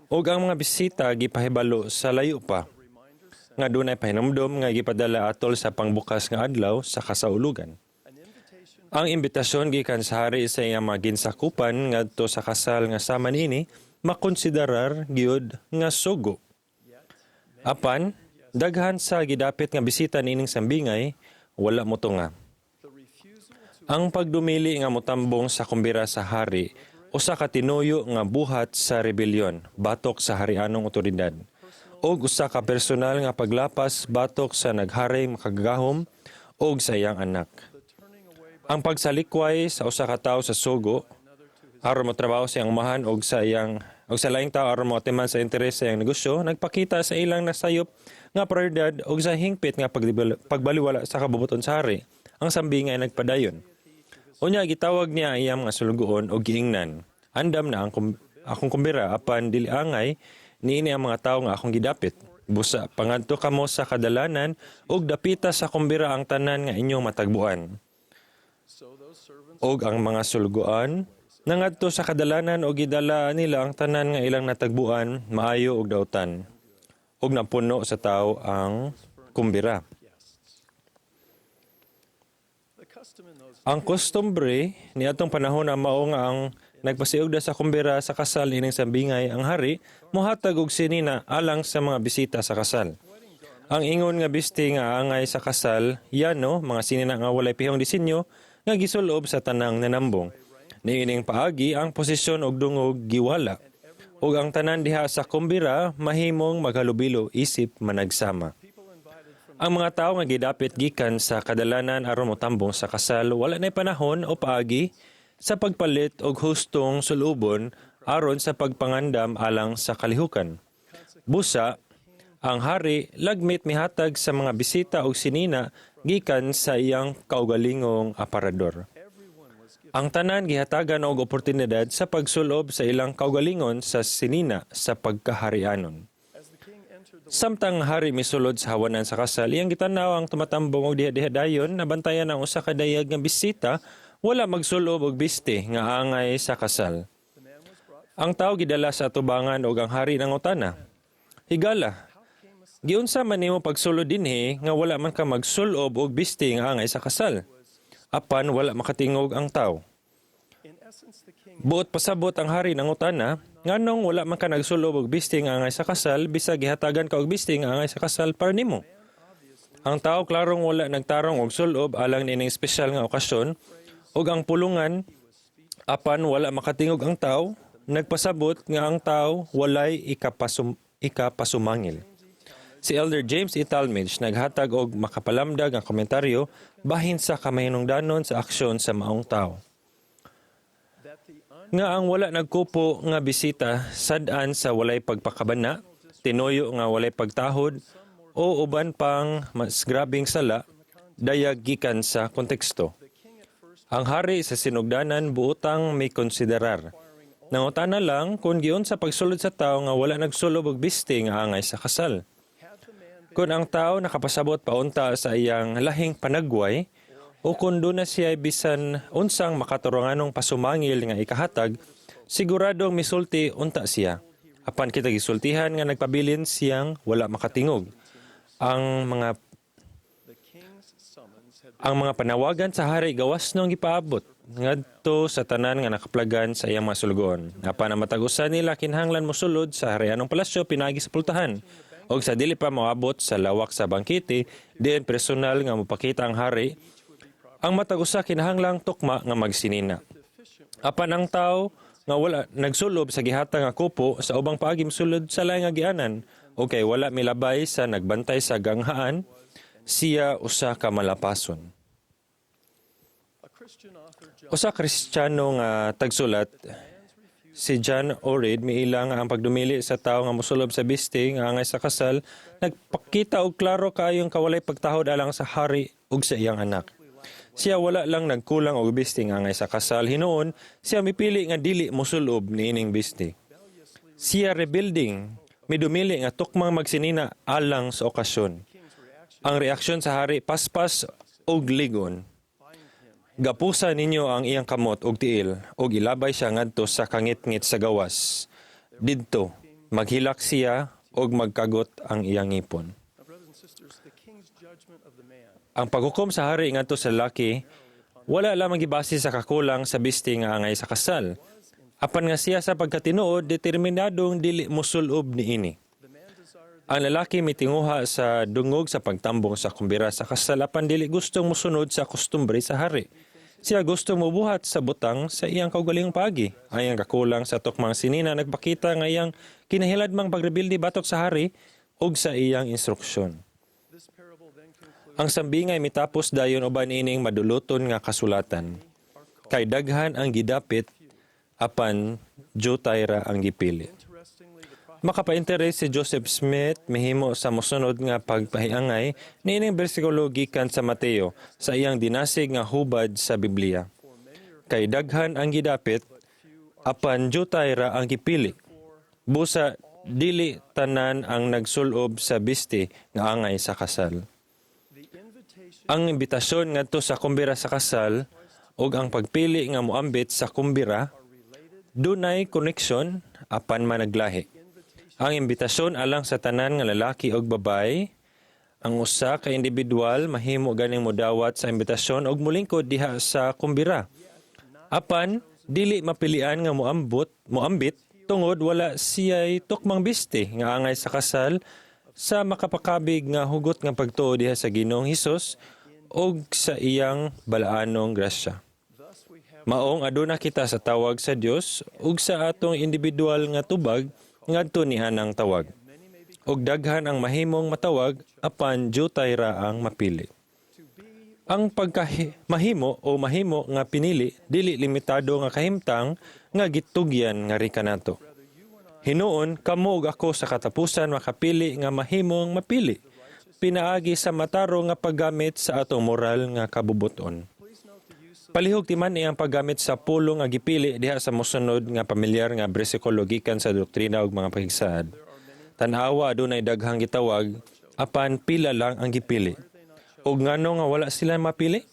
ug ang mga bisita gipahibalo sa layo pa nga dunay pahinumdom nga gipadala atol sa pangbukas nga adlaw sa kasaulugan. Ang imbitasyon gikan sa hari sa iyang mga ginsakupan ngadto sa kasal nga sama niini makonsiderar gyud nga sugo. Apan daghan sa gidapit nga bisita niining sambingay wala motunga. Ang pagdumili nga motambong sa kumbira sa hari usa ka tinuyo nga buhat sa rebelyon batok sa harianong otoridad ug usa ka personal nga paglapas batok sa naghari makagagahom ug sa iyang anak. Ang pagsalikway sa usa ka tawo sa sugo aron motrabaho sa iyang umahan og sa iyang og sa laing tawo aron moatiman sa interes sa iyang negosyo nagpakita sa ilang nasayop nga prioridad ug sa hingpit nga pagbaliwala sa kabubut-on sa hari. Ang sambingay nagpadayon. Unya gitawag niya ang iyang mga sulugoon og giingnan, "Andam na ang akong kumbira, apan dili angay niini ang mga tawo nga akong gidapit. Busa pangadto kamo sa kadalanan ug dapita sa kumbira ang tanan nga inyong matagbuan." Og ang mga sulugoon nangadto sa kadalanan ug gidala nila ang tanan nga ilang natagbuan, maayo ug dautan. Ug napuno sa tawo ang kumbira. Ang kostumbre niadtong panahon na mao nga ang nagpasiugda sa kumbira sa kasal ining sambingay, ang hari, mohatag og sinina alang sa mga bisita sa kasal. Ang ingon nga bisti nga angay sa kasal, yano, mga sinina nga walay pihong disenyo nga gisulob sa tanang nanambong. Niining paagi ang posisyon og dungog giwala ug ang tanan diha sa kumbira mahimong maghalubilo isip managsama. Ang mga tawo nga gidapit gikan sa kadalanan aron motambong sa kasal wala nay panahon o paagi sa pagpalit og hustong sulubon aron sa pagpangandam alang sa kalihukan. Busa, ang hari lagmit mihatag sa mga bisita og sinina gikan sa iyang kaugalingong aparador. Ang tanan gihatagan og oportunidad sa pagsulob sa ilang kaugalingon sa sinina sa pagkaharianon. Samtang ang hari misulod sa hawanan sa kasal, iyang gitanaw ang tumatambong og diha-diha dayon nabantayan ang usa ka dayag nga bisita wala magsulob og biste nga angay sa kasal. Ang tawo gidala sa atubangan og ang hari nangutana, "Higala, giunsa man nimo pagsulod dinhi nga wala man ka magsulob og biste nga angay sa kasal?" Apan wala makatingog ang tawo. Buot pasabot ang hari nangutana, "Nganong wala man ka nagsulob og biste nga angay sa kasal bisag gihatagan ka og biste nga angay sa kasal para nimo?" Ang tao klarong wala nagtarong og sulob alang niining espesyal nga okasyon ug ang pulungan, apan wala makatingog ang tao, nagpasabot nga ang tao walay ikapasumangil. Si Elder James E. Talmage naghatag og makapalamdag ang komentaryo bahin sa kamahinungdanon sa aksyon sa maong tao. Nga ang wala nagkupo nga bisita sad-an sa walay pagpakabana, tinuyo nga walay pagtahod o uban pang mas grabeng sala, dayag gikan sa konteksto. Ang hari sa sinugdanan buotang may konsiderar. Nangutana lang kung giunsa pagsulod sa tao nga wala nagsulob og biste nga angay sa kasal. Kung ang tao nakapasabot paunta sa iyang lahing panagway, o kung duna siya bisan unsang makaturunganong pasumangil nga ikahatag, siguradong misulti unta siya. Apan kita gisultihan nga nagpabilin siyang wala makatingog. Ang mga panawagan sa hari gawas nung gipaabot ngadto sa tanan nga nakaplagan sa iyang mga sulugoon. Apan ang matag usa nila kinahanglan mosulod sa harianong palasyo pinaagi sa pultahan. Og sa dili pa moabot sa lawak sa bangkete, diin personal nga mopakita ang hari, ang matag usa kinahanglang tukma nga magsinina. Apan ang tawo nga wala nagsulob sa gihatag nga kupo sa ubang paagi mosulod sa laing agianan o kay wala milabay sa nagbantay sa ganghaan, siya usa ka malapason. Usa Kristiyano nga tagsulat, si John Oread, miila nga ang pagdumili sa tawo nga mosulob sa biste nga angay sa kasal nagpakita og klaro kaayong kawalay pagtahod alang sa hari ug sa iyang anak. Siya wala lang nagkulang og biste nga angay sa kasal, hinuon siya mipili nga dili mosulob niining biste. Siya rebuilding midumili nga tukmang magsinina alang sa okasyon. Ang reaksyon sa hari paspas og ligon. "Gapusa ninyo ang iyang kamot ug tiil ug ilabay siya ngadto sa kangitngit sa gawas. Didto maghilak siya ug magkagot ang iyang ngipon." Ang paghukom sa hari ngadto sa lalaki wala lamang gibase sa kakulang sa biste nga angay sa kasal. Apan nga siya sa pagkatinuod determinadong dili mosulob niini. Ang lalaki mitinguha sa dungog sa pagtambong sa kumbira sa kasal apan dili gustong mosunod sa kostumbre sa hari. Siya gusto mobuhat sa butang sa iyang kaugalingong paagi. Ang iyang kakulang sa tukmang sinina nagpakita nga iyang kinahiladmang pagrebelde batok sa hari ug sa iyang instruksyon. Ang sambingay mitapos dayon uban ining maduluton nga kasulatan. "Kay daghan ang gidapit, apan jutay ra ang gipili." Makapainteres si Joseph Smith mihimo sa mosunod nga pagpahiangay niining bersikulo gikan sa Mateo sa iyang dinasig nga hubad sa Biblia. "Kay daghan ang gidapit, apan jutay ra ang gipili." Busa dili tanan ang nagsulob sa biste nga angay sa kasal. Ang imbitasyon ngadto sa kumbira sa kasal ug ang pagpili nga moambit sa kumbira dunay koneksyon apan managlahi. Ang imbitasyon alang sa tanan nga lalaki ug babaye, ang usa ka individual mahimo ganing modawat sa imbitasyon ug molingkod diha sa kumbira. Apan dili mapilian nga moambit tungod wala siya'y tukmang biste nga angay sa kasal sa makapakabig nga hugot nga pagtuo diha sa Ginoong Hesus ug sa iyang balaanong grasya. Maong aduna kita sa tawag sa Dios ug sa atong individual nga tubag ngadto nianang tawag. Ug daghan ang mahimong matawag apan jutay ra ang mapili. Ang pagka mahimo o mahimo nga pinili dili limitado nga kahimtang nga gitugyan nga ri kanato. Hinuon kamo ug ako sa katapusan makapili nga mahimong mapili pinaagi sa matarong nga paggamit sa atong moral nga kabubuton. Palihog timan ang paggamit sa pulong nga gipili diha sa mosunod nga pamilyar nga bersikulo gikan sa Doktrina ug mga Pakigsaad. "Tan-awa, adunay daghang gitawag apan pila lang ang gipili." Ug ngano nga wala sila mapili?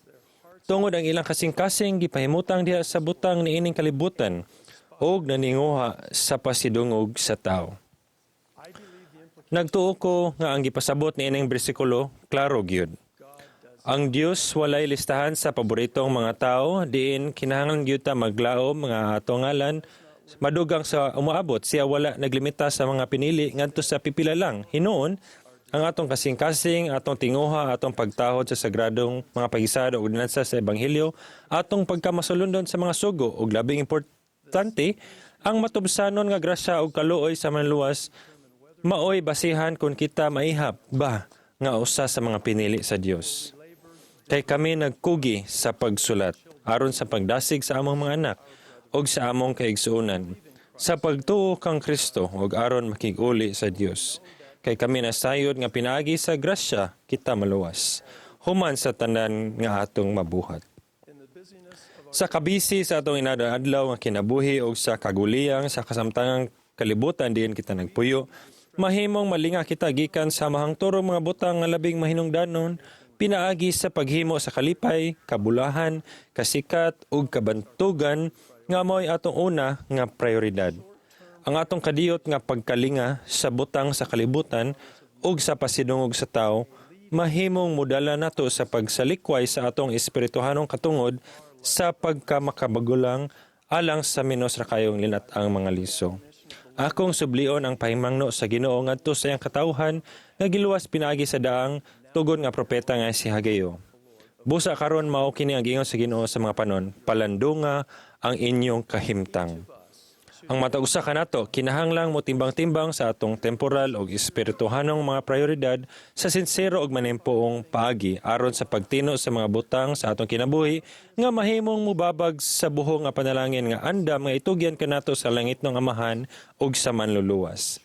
Tungod ang ilang kasing-kasing gipahimutang diha sa butang niining kalibutan ug naninguha sa pasidungog sa tao. Nagtuo ko nga ang gipasabot niining bersikulo klaro gyud. Ang Dios walay listahan sa paboritong mga tao diin kinahanglan gyud ta maglaom nga atong ngalan madugang sa umaabot. Siya wala naglimita sa mga pinili ngadto sa pipila lang. Hinuon ang atong kasing-kasing, atong tinguha, atong pagtahod sa sagradong mga pagisado ug ordinansa sa ebanghelyo, atong pagkamasulundon sa mga sugo ug labing importante ang matubsanon nga grasya ug kaluoy sa manluwas maoy basihan kung kita maihap ba nga usa sa mga pinili sa Dios. Kay kami nagkugi sa pagsulat aron sa pagdasig sa among mga anak ug sa among kaigsuonan sa pagtuo kang Kristo ug aron makig-uli sa Dios. Kay kami nasayod nga pinaagi sa grasya kita maluwas human sa tanan nga atong mabuhat. Sa kabisi sa atong inadlaw nga kinabuhi ug sa kaguliyang sa kasamtangang kalibutan diin kita nagpuyo, mahimong malinga kita gikan sa mahangturong mga butang nga labing mahinungdanon pinaagi sa paghimo sa kalipay, kabulahan, kasikat ug kabantugan nga mao'y atong una nga prioridad. Ang atong kadiyot nga pagkalinga sa butang sa kalibutan ug sa pasidungog sa tao mahimong modala nato sa pagsalikway sa atong espirituhanong katungod sa pagkamakabagulang alang sa menos ra kayong linat ang mga liso. Akong sublion ang pahimangno sa Ginoo ngadto sa iyang katawhan nga giluwas pinaagi sa daang tugon nga propeta nga si Hageo. Busa karon mao kini ang giingon sa Ginoo sa mga panon, palandunga ang inyong kahimtang. Ang matag usa kanato kinahanglang motimbang-timbang sa atong temporal ug espirituhanong mga prioridad sa sinsero ug manimpoong paagi aron sa pagtino sa mga butang sa atong kinabuhi nga mahimong mubabag sa buho nga panalangin nga andam nga itugyan kanato sa langitnong Amahan ug sa manluluwas.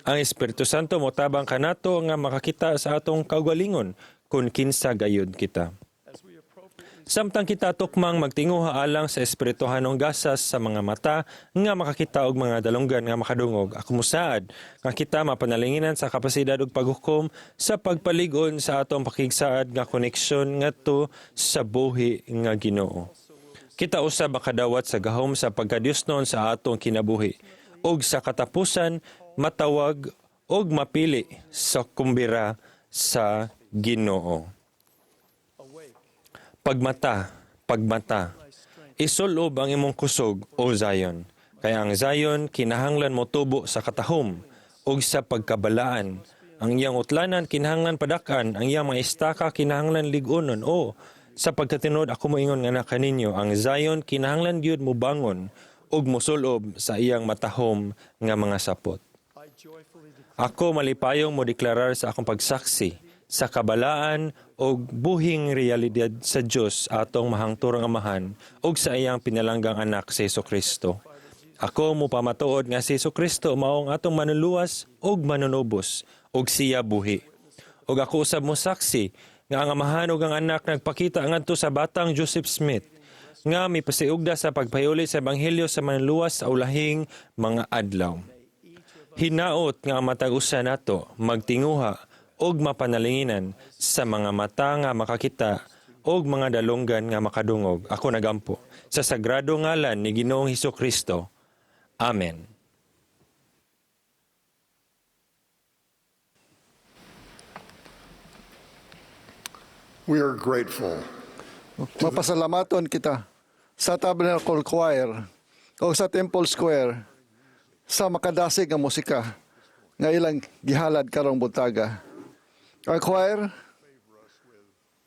Ang Espiritu Santo motabang kanato nga makakita sa atong kaugalingon kung kinsa gayud kita. Samtang kita tukmang magtinguha alang sa espirituhanong gasas sa mga mata nga makakita og mga dalunggan nga makadungog, ako mosaad nga kita mapanalinginan sa kapasidad ug paghukom sa pagpalig-on sa atong pakigsaad nga koneksyon ngadto sa buhi nga Ginoo. Kita usab makadawat sa gahom sa pagkadiosnon sa atong kinabuhi ug sa katapusan matawag ug mapili sa kumbira sa Ginoo. Pagmata, pagmata. Isulob ang imong kusog, O Zion. Kaya ang Zion kinahanglan mo tubo sa katahom ug sa pagkabalaan. Ang iyang utlanan kinahanglan padak-an, ang iyang mga istaka kinahanglan lig-onon. O sa pagkatinod ako moingon nga kaninyo, ang Zion kinahanglan gyud mobangon ug mosulob sa iyang matahom nga mga sapot. Ako malipayong mo deklarar sa akong pagsaksi sa kabalaan og buhing realidad sa Dios atong mahangturang Amahan ug sa iyang pinalanggang anak si Kristo. Ako mopamatuod nga si Kristo mao ang atong manluluwas ug manunubos ug siya buhi. Ug ako usab mo saksi nga ang Amahan ug ang anak nagpakita ngadto sa batang Joseph Smith nga mipasiugda sa pagpahiuli sa ebanghelyo sa manluluwas sa ulahing mga adlaw. Hinaot nga ang matag usa nato magtinguha og mapanalinginan sa mga mata nga makakita og mga dalunggan nga makadungog. Ako nagampo sa sagrado ngalan ni Ginoong Hesus Kristo. Amen. We are grateful Mapasalamaton kita sa Tabernacle Choir o sa Temple Square sa makadasig nga musika nga ilang gihalad karong buntaga. Ang choir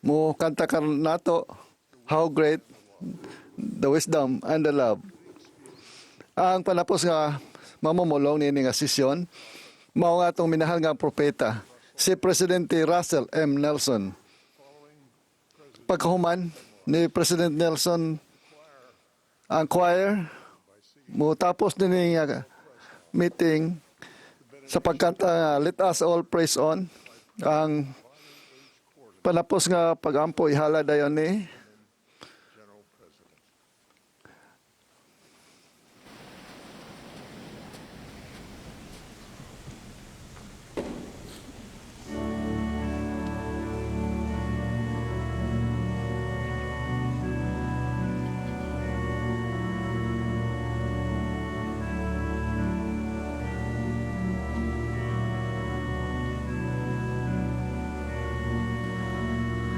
mo kanta karon nato "How Great the Wisdom and the Love." Ang panapos nga mamumulong niini nga sesyon mao nga atong minahal nga propeta, si Presidente Russell M. Nelson. Pagkahuman ni President Nelson, ang choir mo tapos nini nga meeting sa pagkanta nga "Let Us All Praise On." Ang panapos nga pagampo ihala dayon ni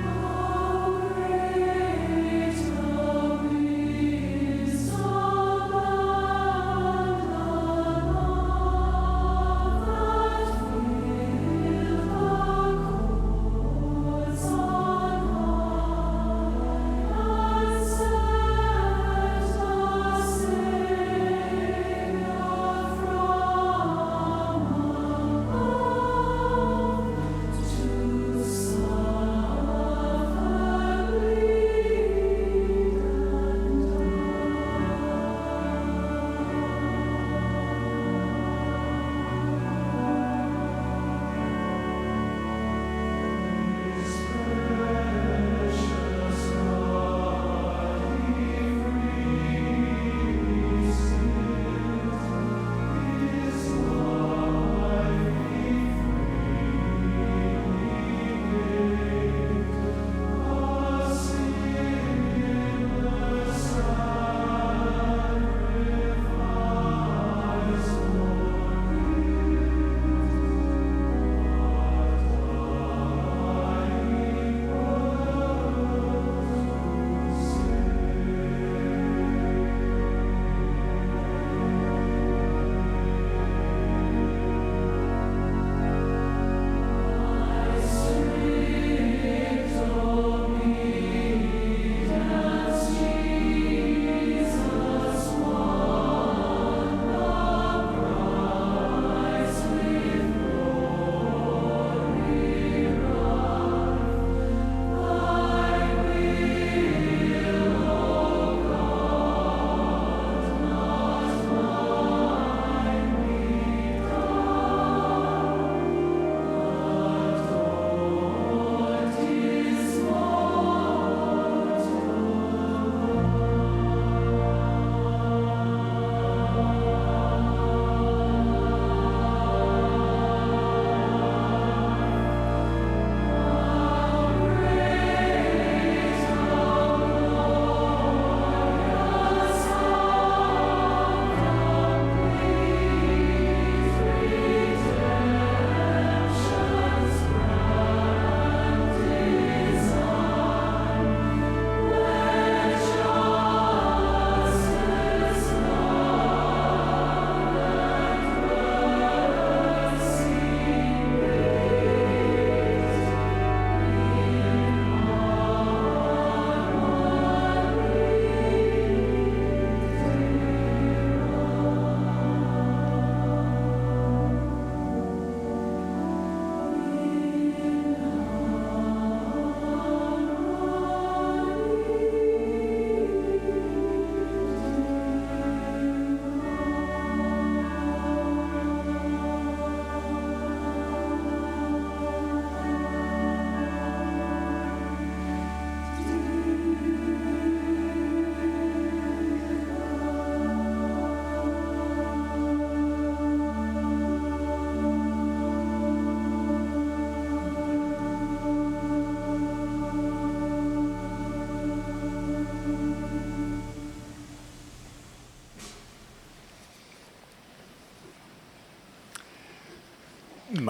How great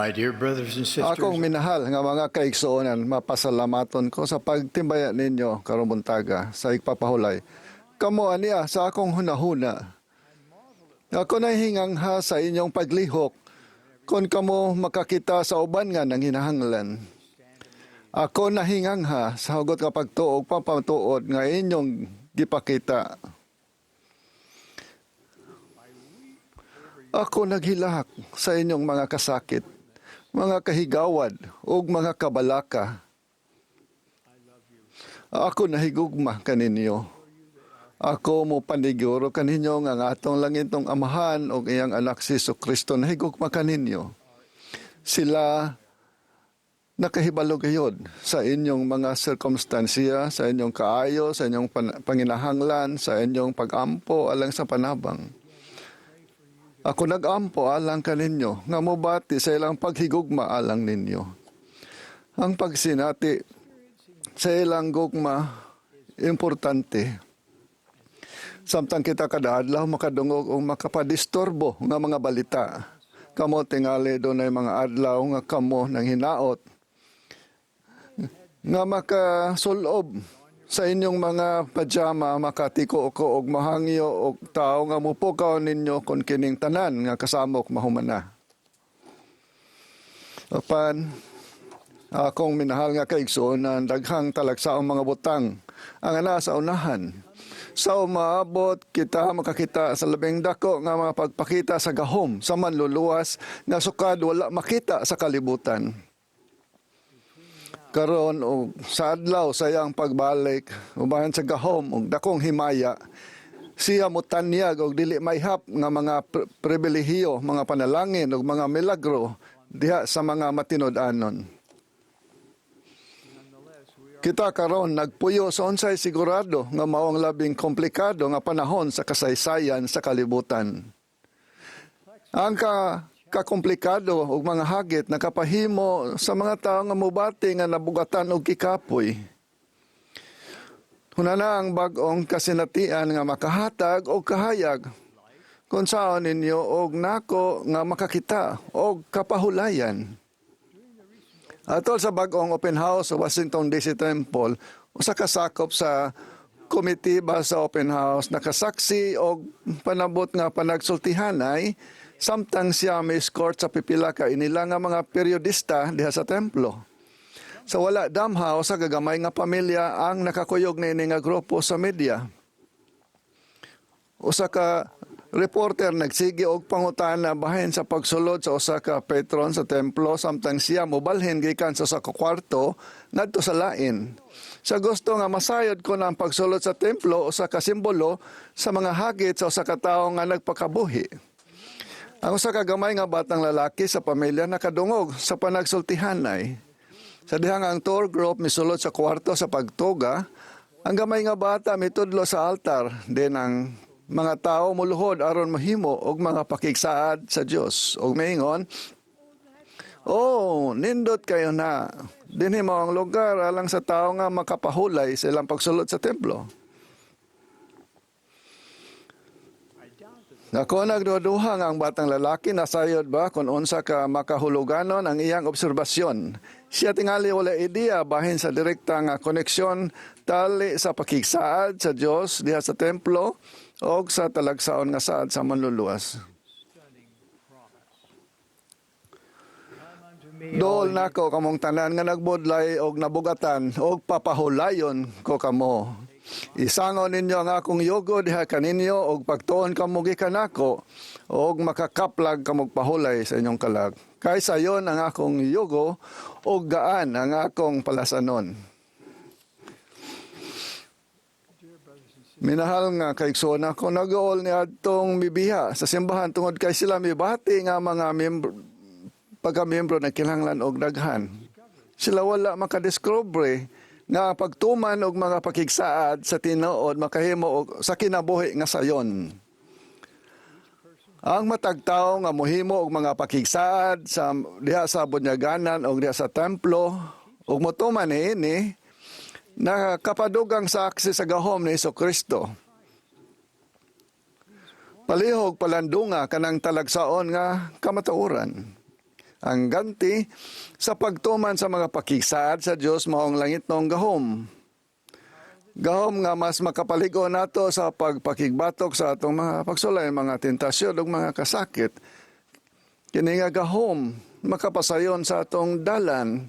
My dear brothers and sisters, Akong minahal nga mga kaigsuonan, mapasalamaton ko sa pagtimbaya ninyo karong buntaga sa igpapahulay. Kamo aniya sa akong hunahuna. Ako nahingangha sa inyong paglihok kung kamo makakita sa uban nga nanghinahanglan. Ako nahingangha sa hugot nga pagtuo ug pamatuod nga inyong gipakita. Ako naghilak sa inyong mga kasakit, mga kahigawad ug mga kabalaka. Ako nahigugma kaninyo. Ako mo paniguro kaninyo nga ang atong langitong Amahan ug iyang anak si Kristo nahigugma kaninyo. Sila nakahibalo gayod sa inyong mga sirkumstansya, sa inyong kaayo, sa inyong panginahanglan, sa inyong pagampo alang sa panabang. Ako nagampo alang kaninyo, nga mobati sa ilang paghigugma alang ninyo. Ang pagsinati sa ilang gugma, importante. Samtang kita kada adlaw makadungog og makapadisturbo nga mga balita. Kamo tingali dunay mga adlaw nga kamo nang hinaot nga makasulob sa inyong mga pajama, makatiko ko og mahangyo og tao nga mupukaw ninyo kon kining tanan nga kasamok mahumana. Apan akong minahal nga kaigsuonan, daghang talagsaong mga butang ang ana sa unahan. Sa umaabot kita makakita sa labing dako nga mga pagpakita sa gahom sa manluluwas nga sukad wala makita sa kalibutan. Karon og sa adlaw sa iyang pagbalik ubahan sa gahom og dakong himaya, siya motanyag og dili mayhap nga mga pribilehiyo, mga panalangin ug mga milagro diha sa mga matinud-anon. Kita karon nagpuyo sa unsay sigurado nga mao ang labing komplikado nga panahon sa kasaysayan sa kalibutan. Ang kakomplikado og mga hagit nakapahimo sa mga tawo nga mobati nga nabugatan og kikapoy. Hunana ang bag-ong kasinatian nga makahatag og kahayag kung saan ninyo og nako nga makakita og kapahulayan. Atol sa bag-ong open house sa Washington DC Temple, usa ka sakop sa komitiba sa open house nakasaksi og panabot nga panagsultihanay samtang siya may escort sa pipila ka inila nga mga periodista diha sa templo. Sa wala damha, usa ka gamay nga pamilya ang nakakuyog niini nga grupo sa media. Usa ka reporter nagsige og pangutana bahin sa pagsulod sa usa ka patron sa templo samtang siya mobalhin gikan sa usa ka kwarto ngadto sa lain. Sa gusto nga masayod ko na ang pagsulod sa templo usa ka simbolo sa mga hagit sa usa ka tawo nga nagpakabuhi. Ang usa ka gamay nga batang lalaki sa pamilya nakadungog sa panagsultihanay. Sa dihang ang tour group misulod sa kwarto sa pagtuga, ang gamay nga bata mitudlo sa altar, din ang mga tao muluhod aron mahimo og mga pakigsaad sa Dios. Og miingon, "Oh, nindot kayo na. Dinhi mao ang lugar alang sa tao nga makapahulay sa ilang pagsulod sa templo." Ako nagduduha nga ang batang lalaki nasayod ba kung unsa ka makahuluganon ang iyang obserbasyon. Siya tingali wala ideya bahin sa direkta nga koneksyon tali sa pakigsaad sa Dios diha sa templo og sa talagsaon nga saad sa manluluwas. Dool nako kamong tanan nga nagbudlay og nabugatan og papahulayon ko kamo. Isangaw ninyo ang akong yugo diha kaninyo og pagtuon kamo gikan nako og makakaplag kamog pahulay sa inyong kalag. Kay sayon ang akong yugo og gaan ang akong palasanon. Minahal nga kaigsoon ako, nag-uol ni adtong mibiha sa simbahan tungod kay sila mibati nga mga membro, pagka-membro nagkinahanglan og daghan. Sila wala makadiskubre nga pagtuman og mga pakigsaad sa tinuod makahimo og sa kinabuhi nga sayon. Ang matag tawo nga mohimo og mga pakigsaad sa diha sa bunyaganan og diha sa templo ug motuman niini, nakapadugang saksi sa gahom ni Kristo. Palihog palandunga kanang talagsaon nga kamatuoran. Ang ganti sa pagtuman sa mga pakigsaad sa Dios maong langitnong gahom. Gahom nga mas makapaligo nato sa pagpakigbatok sa atong mga pagsulay, mga tentasyon ug mga kasakit. Kini nga gahom makapasayon sa atong dalan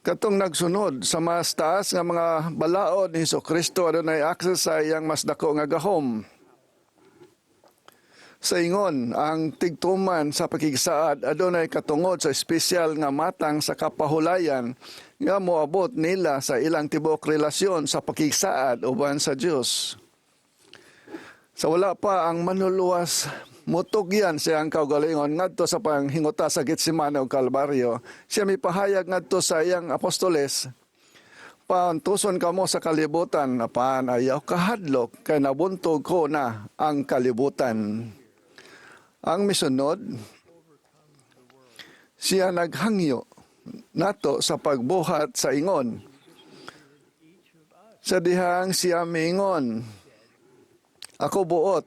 katong nagsunod sa mas taas nga mga balaod ni Kristo adunay access sa iyang mas dako nga gahom. Sa ingon, ang tigtuman sa pakigsaad adunay katungod sa espesyal nga matang sa kapahulayan nga moabot nila sa ilang tibuok relasyon sa pakigsaad uban sa Dios. Sa wala pa ang manluluwas mutugyan siyang kaugalingon ngadto sa panghinguta sa Getsemane ug Kalbaryo, siya mipahayag ngadto sa iyang apostoles, "Paantuson kamo sa kalibutan, apan ayaw kahadlok kay nabuntog ko na ang kalibutan." Ang misunod, siya naghangyo nato sa pagbuhat sa ingon. Sa dihang siya miingon, "Ako buot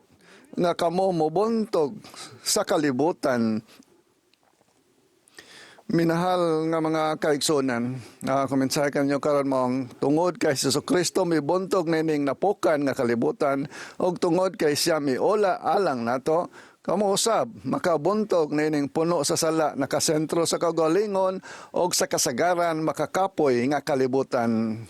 nga kamo mobuntog sa kalibutan." Minahal nga mga kaigsunan, kumensahe kanyo karon mong tungod kay Hesus Kristo mibuntog nining napukan nga kalibutan ug tungod kay siya miula alang nato, kamo usab makabuntog nining puno sa sala, nakasentro sa kaugalingon ug sa kasagaran makakapoy nga kalibutan.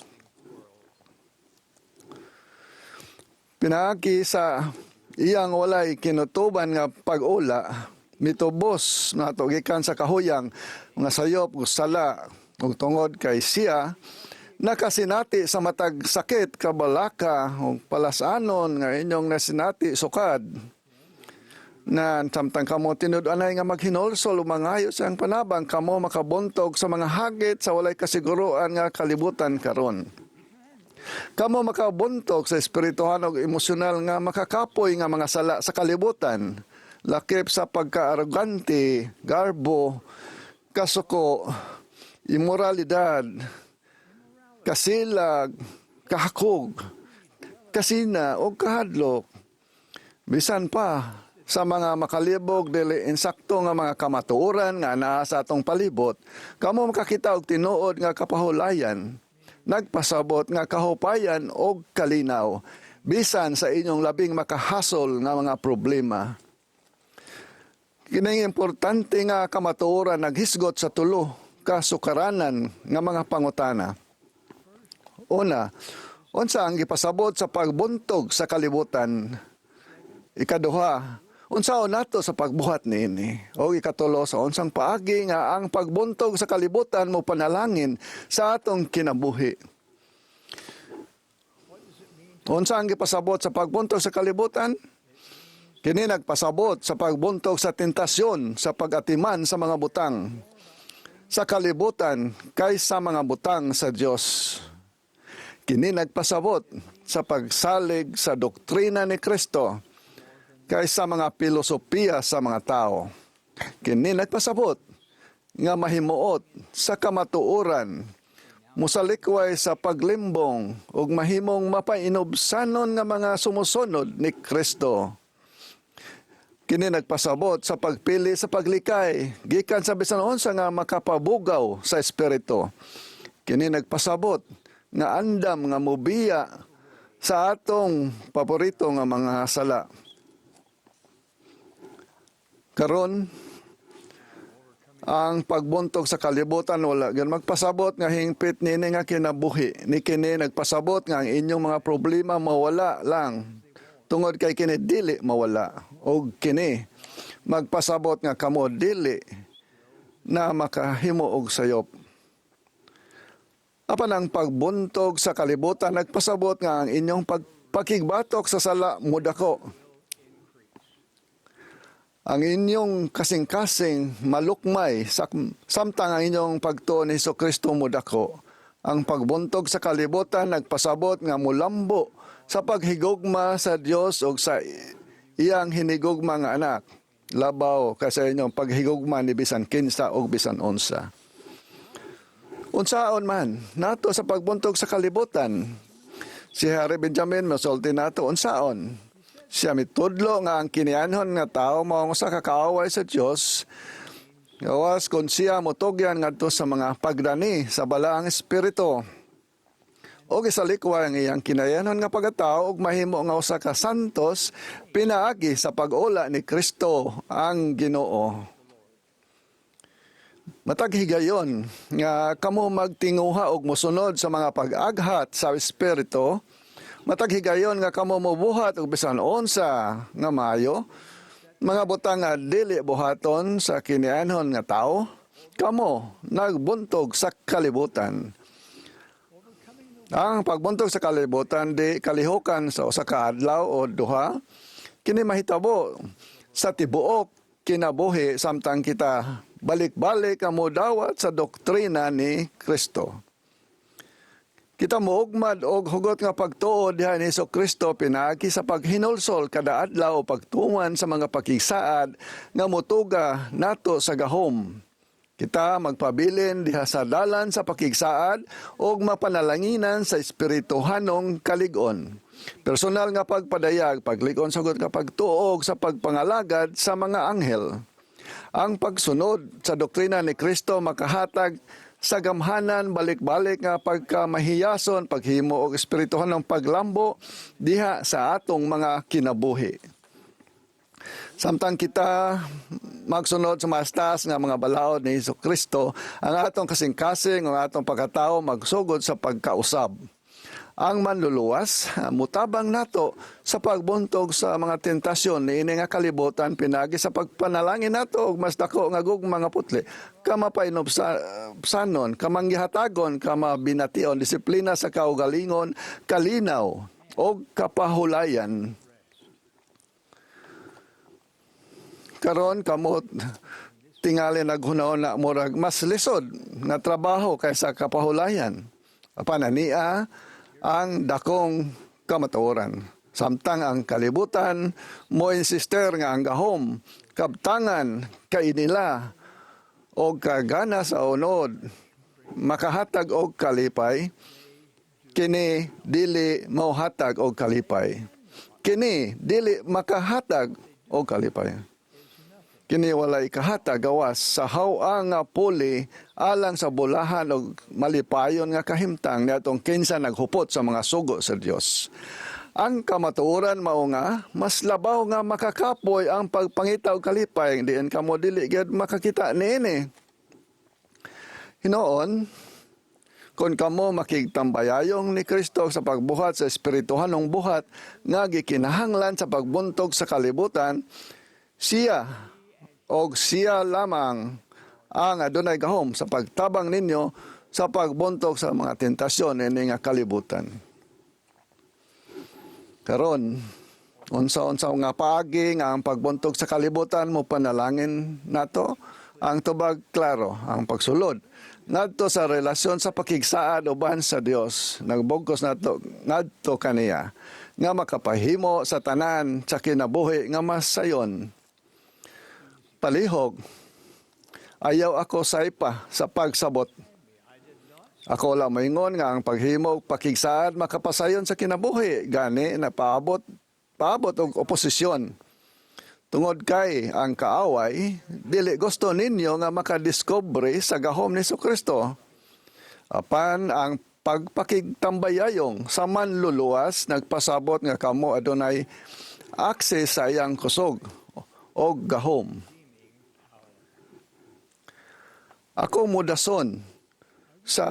Pinaagi sa iyang walay kinutuban nga pag-ula, mitubos nato gikan sa kahuyang mga sayop ug sala, ug tungod kay siya nakasinati sa matag sakit, kabalaka ug palasanon nga inyong nasinati sukad. Na samtang kamo tinud-anay nga maghinulsol ug mangayo sa iyang panabang, kamo makabuntog sa mga hagit sa walay kasiguruan nga kalibutan karon. Kamo makabuntog sa espirituhan ug emosyonal nga makakapoy nga mga sala sa kalibutan, lakip sa pagkaarogante, garbo, kasuko, imoralidad, kasilag, kahakog, kasina o kahadlok. Bisan pa sa mga makalibog dili insakto nga mga kamatuoran nga naa sa atong palibot, kamo makakita og tinuod nga kapahulayan, nagpasabot nga kahupayan og kalinaw bisan sa inyong labing makahasol nga mga problema. Kining importante nga kamatuoran naghisgot sa tulo ka sukaranan nga mga pangutana. Una, unsa ang gipasabot sa pagbuntog sa kalibutan? Ikaduha, unsaon nato sa pagbuhat niini? O ikatulo, sa unsang paagi nga ang pagbuntog sa kalibutan mo panalangin sa atong kinabuhi? Unsa ang gipasabot sa pagbuntog sa kalibutan? Kini nagpasabot sa pagbuntog sa tentasyon sa pag-atiman sa mga butang sa kalibutan kaysa mga butang sa Dios. Kini nagpasabot sa pagsalig sa doktrina ni Kristo kaysa mga filosofiya sa mga tao. Kini nagpasabot nga mahimuot sa kamatuoran, musalikway sa paglimbong ug mahimong mapainubsanon nga mga sumusunod ni Kristo. Kini nagpasabot sa pagpili sa paglikay gikan sa bisan unsa nga makapabugaw sa espiritu. Kini nagpasabot nga andam nga mobiya sa atong paborito nga mga sala. Karon, ang pagbuntog sa kalibutan wala gyud magpasabot nga hingpit nini nga kinabuhi. Ni kini nagpasabot nga ang inyong mga problema mawala lang tungod kay kini dili mawala, og kini magpasabot nga kamo dili na makahimo og sayop. Apan ang pagbuntog sa kalibutan nagpasabot nga ang inyong pagpakigbatok sa sala mudako. Ang inyong kasing-kasing malukmay samtang ang inyong pagtuo ni Kristo mudako. Ang pagbuntog sa kalibutan nagpasabot nga mulambo sa paghigugma sa Dios ug sa iyang hinigugma nga anak, labaw kaysa inyong paghigugma ni bisan kinsa og bisan unsa. Unsaon man nato sa pagbuntog sa kalibutan? Si Harry Benjamin mosulti nato unsaon. Siya mitudlo nga ang kinianhon nga tao mao ang usa ka kaaway sa Dios. Gawas kung siya motugyan ngadto sa mga pagdani sa Balaang Espiritu og isalikway ang iyang kinayanon nga pagkatao ug mahimo nga usa ka santos pinaagi sa pag-ula ni Kristo ang Ginoo. Matag higayon nga kamo magtinguha og mosunod sa mga pag-aghat sa Espiritu, matag higayon nga kamo mobuhat og bisan unsa nga maayo, mga butang nga dili buhaton sa kinianhon nga tao, kamo nagbuntog sa kalibutan. Ang pagbuntog sa kalibutan di kalihukan sa usa ka adlaw o duha, kini mahitabo sa tibuok kinabuhi samtang kita balik-balik ang modawat sa doktrina ni Kristo. Kita mougmad og hugot nga pagtuo diha ni Hesus Kristo pinaagi sa paghinulsol kada adlaw o pagtuman sa mga pakigsaad nga motuga nato sa gahom. Kita magpabilin diha sa dalan sa pakigsaad ug mapanalanginan sa espirituhanong kalig-on. Personal nga pagpadayag, paglig-on sa hugot nga pagtuo sa pagpangalagad sa mga anghel. Ang pagsunod sa doktrina ni Kristo makahatag sa gamhanan, balik-balik nga pagkamahiyason, paghimo og espirituhanong paglambo diha sa atong mga kinabuhi. Samtang kita magsunod sa mastas nga mga balaod ni Hesus Kristo, ang atong kasing-kasing, ang atong pagkatao magsugod sa pagkausab. Ang manluluwas mutabang nato sa pagbuntog sa mga tentasyon niini nga kalibutan pinagi sa pagpanalangin nato og mas dako nga gugma nga putli, kamapainubsanon, kamanggihatagon, kamabination, disiplina sa kaugalingon, kalinaw og kapahulayan. Karon kamo tingali naghunahon na murag mas lisod nga trabaho kaysa kapahulayan. Apan ania ang dakong kamatuoran. Samtang ang kalibutan mo insister nga ang gahom, kabtangan, kainila o kagana sa unod makahatag og kalipay, kini dili mohatag og kalipay. Kini dili makahatag og kalipay. Kini walay kahatag gawas sa hawa nga puli alang sa bulahan og malipayon nga kahimtang niadtong kinsa naghupot sa mga sugo sa Dios. Ang kamatuoran mao nga mas labaw nga makakapoy ang pagpangita og kalipay diin kamo dili gyud makakita niini. Hinoon, kung kamo makigtambayayong ni Kristo sa pagbuhat sa espirituhanong buhat nga gikinahanglan sa pagbuntog sa kalibutan, siya og siya lamang ang adunay gahom sa pagtabang ninyo sa pagbuntog sa mga tentasyon ini nga kalibutan. Karon, unsa-unsa nga paagi nga ang pagbuntog sa kalibutan mo panalangin nato? Ang tubag klaro, ang pagsulod ngadto sa relasyon sa pakigsaad uban sa Dios, nagbugkos nato ngadto kaniya nga makapahimo sa tanan sa kinabuhi nga mas sayon. Palihog, ayaw ako saypa sa pagsabot. Ako lang moingon nga ang paghimo pakigsaad makapasayon sa kinabuhi, gani na paabot paabot og oposisyon. Tungod kay ang kaaway, dili gusto ninyo nga makadiskubre sa gahom ni Kristo. Apan ang pagpakigtambayayong sa manluluwas nagpasabot nga kamo adunay access sa iyang kusog og gahom. Ako mudason sa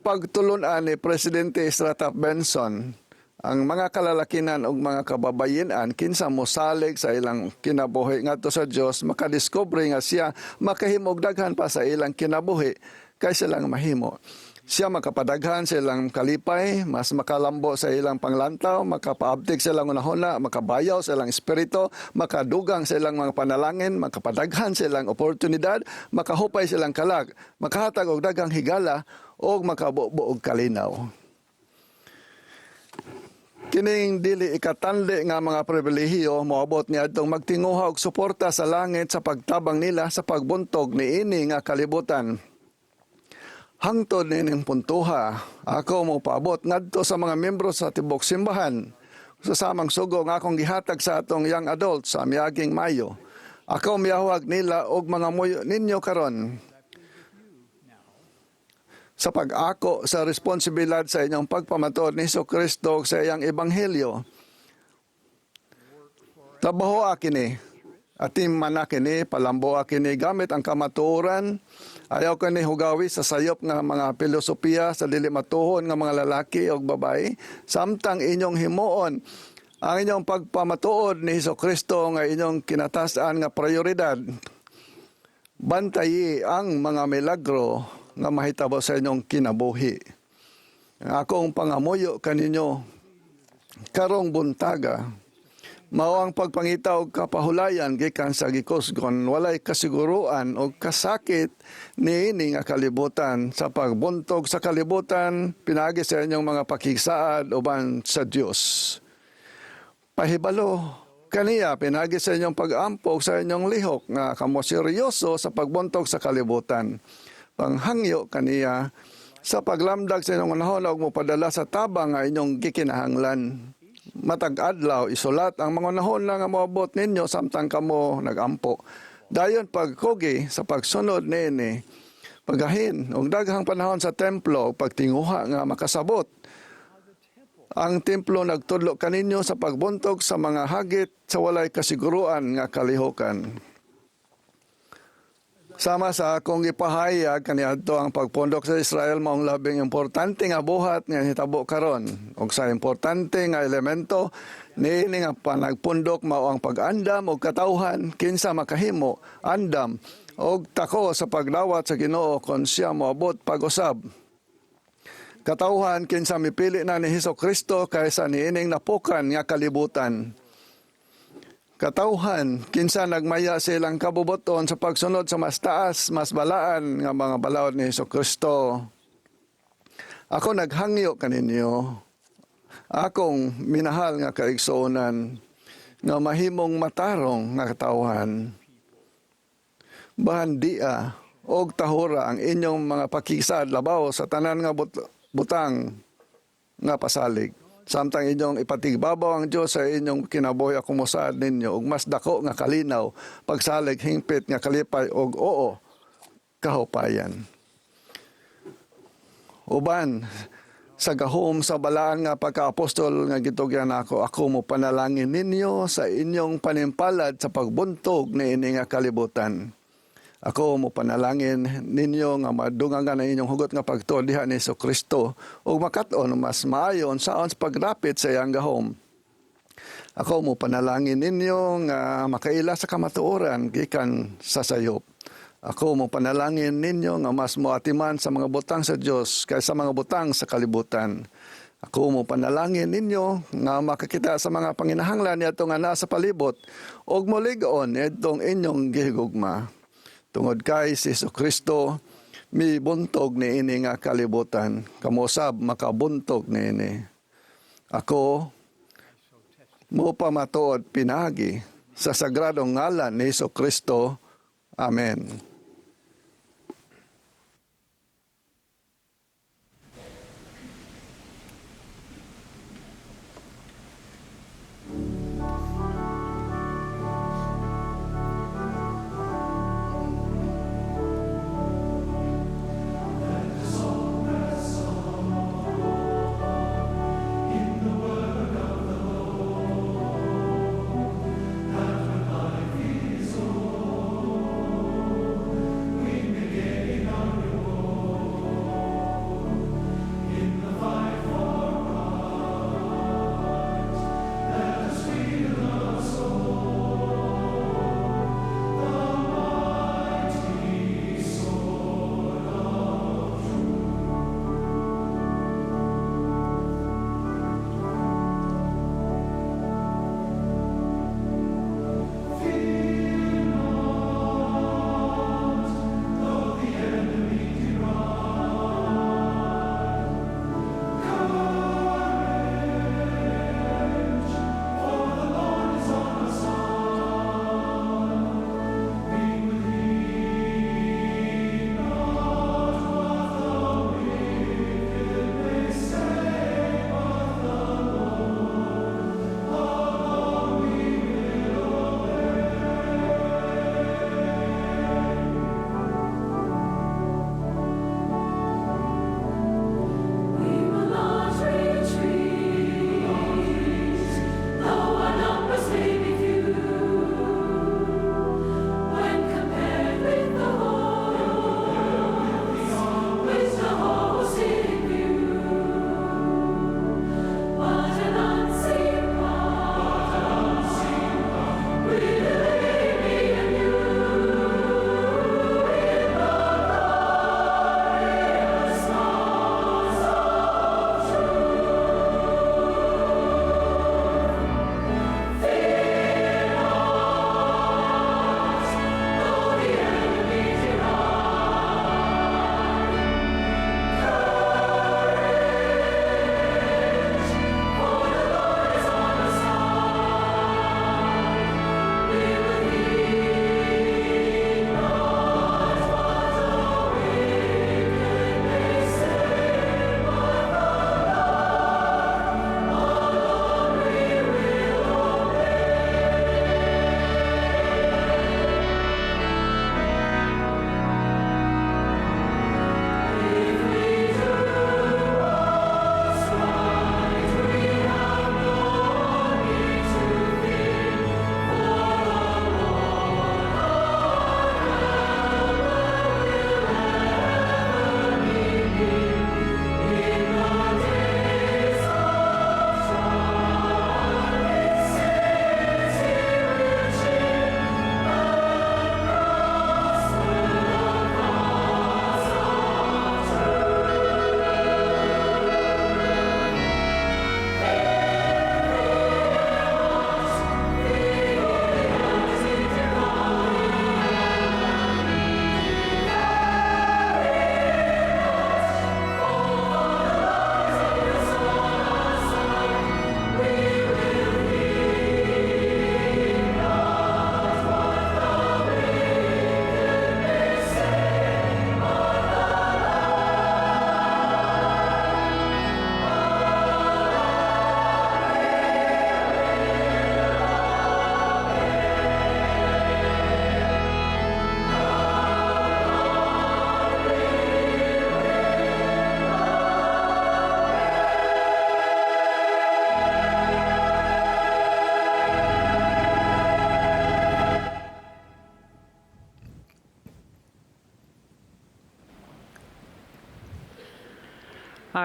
pagtulunan ni Presidente Ezra Taft Benson ang mga kalalakinan ug mga kababayenan kinsa mosalig sa ilang kinabuhi ngadto sa Dios, makadiskubre nga siya makahimo og daghan pa sa ilang kinabuhi kaysa lang mahimo. Siya makapadaghan sa ilang kalipay, mas makalambo sa ilang panglantaw, makapaabtik sa ilang unahuna, makabayaw sa ilang espiritu, makadugang sa ilang mga panalangin, makapadaghan sa ilang oportunidad, makahupay sa ilang kalag, makahatag og daghang higala og makabubo og kalinaw. Kining dili ikatanli nga mga pribilehiyo moabot niadtong magtinguha og suporta sa langit sa pagtabang nila sa pagbuntog niini nga kalibutan. Hangtod niining puntuha, ako mopaabot ngadto sa mga miyembro sa tibok simbahan sa samang sugo nga akong gihatag sa atong young adults sa miaging Mayo. Ako miyahwag nila og mga muyo ninyo karon sa pag-ako sa responsibilidad sa inyong pagpamatuod ni Hesus Kristo sa iyang ebanghelyo. Trabaho kini, atim man kini, palambo kini gamit ang kamatuoran. Ayaw kini hugawi sa sayop nga mga filosofiya sa dili matuhon nga mga lalaki o babae, samtang inyong himuon ang inyong pagpamatuod ni Hesus Kristo nga inyong kinatasan nga prioridad. Bantayi ang mga milagro nga mahitabo sa inyong kinabuhi. Ang akong pangamuyo kaninyo karong buntaga mao ang pagpangita og kapahulayan gikan sa gikusgon walay kasiguruan og kasakit niini nga kalibutan sa pagbuntog sa kalibutan pinaagi sa inyong mga pakigsaad uban sa Dios. Pahibalo kaniya pinaagi sa inyong pag-ampo sa inyong lihok nga kamo seryoso sa pagbuntog sa kalibutan. Panghangyo kaniya sa paglamdag sa inyong unahon og mopadala sa tabang nga inyong gikinahanglan. Matag adlaw isulat ang mga unahon nga moabot ninyo samtang kamo nagampo. Dayon pagkugi sa pagsunod niini, pagahin og daghang panahon sa templo ug pagtinguha nga makasabot. Ang templo nagtudlo kaninyo sa pagbuntog sa mga hagit sa walay kasiguruan nga kalihokan. Sama sa akong gipahayag kaniadto, ang pagpundok sa Israel maong labing importante nga buhat nga hitabo karon. Ug sa importante nga elemento niini nga panagpundok mao ang pag-andam og katawhan kinsa makahimo andam og tako sa pagdawat sa Ginoo kon siya moabot pag-usab. Katawhan kinsa mipili na ni Hesus Kristo kaysa niining napukan nga kalibutan. Katawhan kinsa nagmaya sa ilang kabubuton sa pagsunod sa mas taas, mas balaan nga mga balaod ni Hesus Kristo. Ako naghangyo kaninyo, akong minahal nga kaigsuonan, nga mahimong matarong nga katawhan. Bahandia og tahura ang inyong mga pakigsaad labaw sa tanan nga butang nga pasalig. Samtang inyong ipatigbabaw ang Dios sa inyong kinabuhi, ako mosaad ninyo og mas dako nga kalinaw, pagsalig, hingpit nga kalipay og oo, kahupayan. Uban sa gahom sa balaan nga pagka-apostol nga gitugyan ako, ako mo panalangin ninyo sa inyong panimpalad sa pagbuntog niini nga kalibutan. Ako mo panalangin ninyo nga madungangan ang inyong hugot nga pagtuo diha ni Hesus Kristo ug makat-on mas maayo unsaon sa pagrapit sa iyang gahom. Ako mo panalangin ninyo nga makaila sa kamatuoran gikan sa sayop. Ako mo panalangin ninyo nga mas moatiman sa mga butang sa Dios kaysa mga butang sa kalibutan. Ako mo panalangin ninyo nga makakita sa mga panginahanglan niadto nga naa sa palibot ug molig-on niadtong inyong gihigugma. Tungod kay si Hesus Kristo mibuntog niini nga kalibutan, kamo sab makabuntog niini. Ako mo pamatuod pinaagi sa sagradong ngalan ni Hesus Kristo. Amen.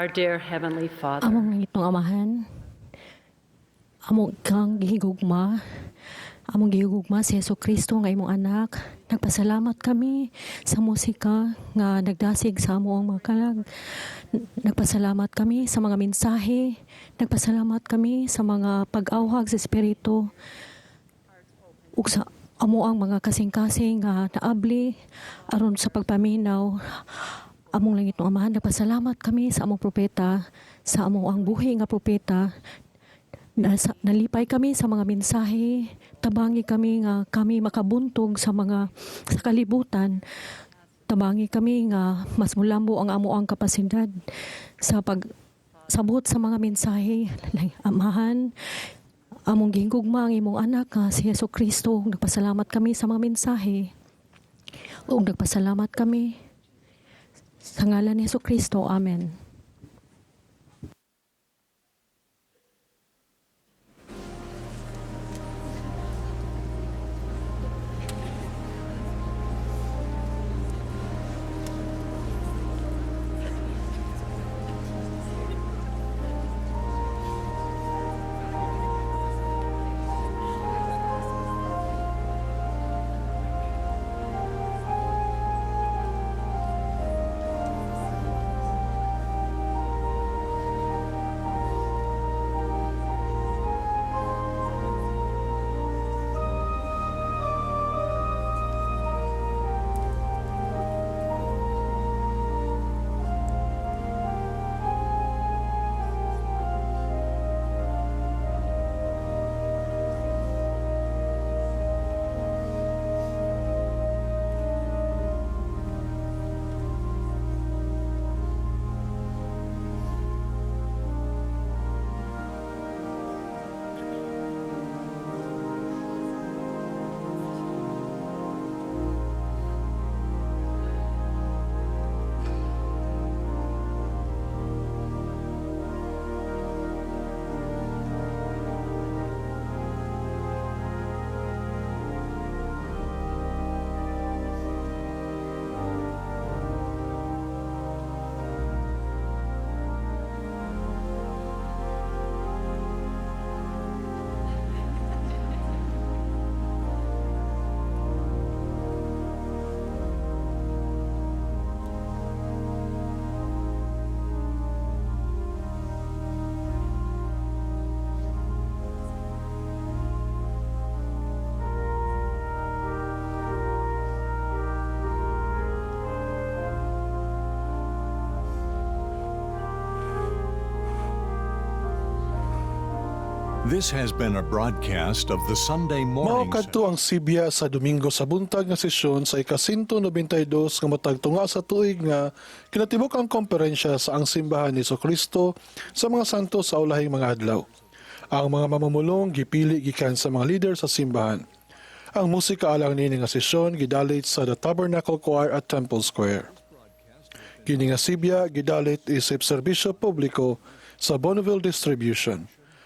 Our dear Heavenly Father, Among langitnong Amahan, amo kang gihigugma, among gihigugma si Hesus Kristo nga imong anak. Nagpasalamat kami sa musika nga nagdasig sa among mga kalag. Nagpasalamat kami sa mga mensahe. Nagpasalamat kami sa mga pag-awhag sa Espiritu. Ug sa amo ang mga kasing-kasing nga naabli aron sa pagpaminaw. Among langitnong Amahan, nagpasalamat kami sa among propeta, sa among ang buhi nga propeta. Nalipay kami sa mga mensahe, tabangi kami nga kami makabuntog sa mga sa kalibutan. Tabangi kami nga mas mulambo ang amo ang kapasidad sa pagsabot sa mga mensahe. Amahan, among gihigugma ang imong anak nga si Hesus Kristo. Nagpasalamat kami sa mga mensahe. Ug nagpasalamat kami sa ngalan ni Hesus Kristo. Amen. This has been a broadcast of the Sunday Mao morning kadto ang sibya sa Domingo sa buntag nga sesyon sa ika-192 nga matag tunga sa tuig nga kinatibuk ang komperensya sa ang simbahan ni Kristo sa mga santo sa ulahing mga adlaw. Ang mga mamumulong gipili gikan sa mga leader sa simbahan. Ang musika alang niini nga sesyon gidalit sa The Tabernacle Choir at Temple Square. Kini nga sibya gidalit isip serbisyo publiko sa Bonneville Distribution.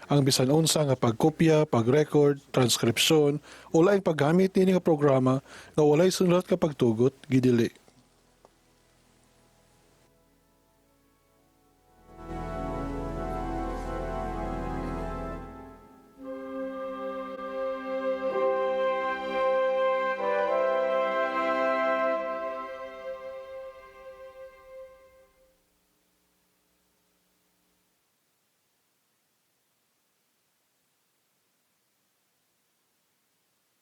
Ang bisan unsa nga pagkopya, pag-record, transkripsyon o laing paggamit niini nga programa nga walay sunulat nga pagtugot gidili.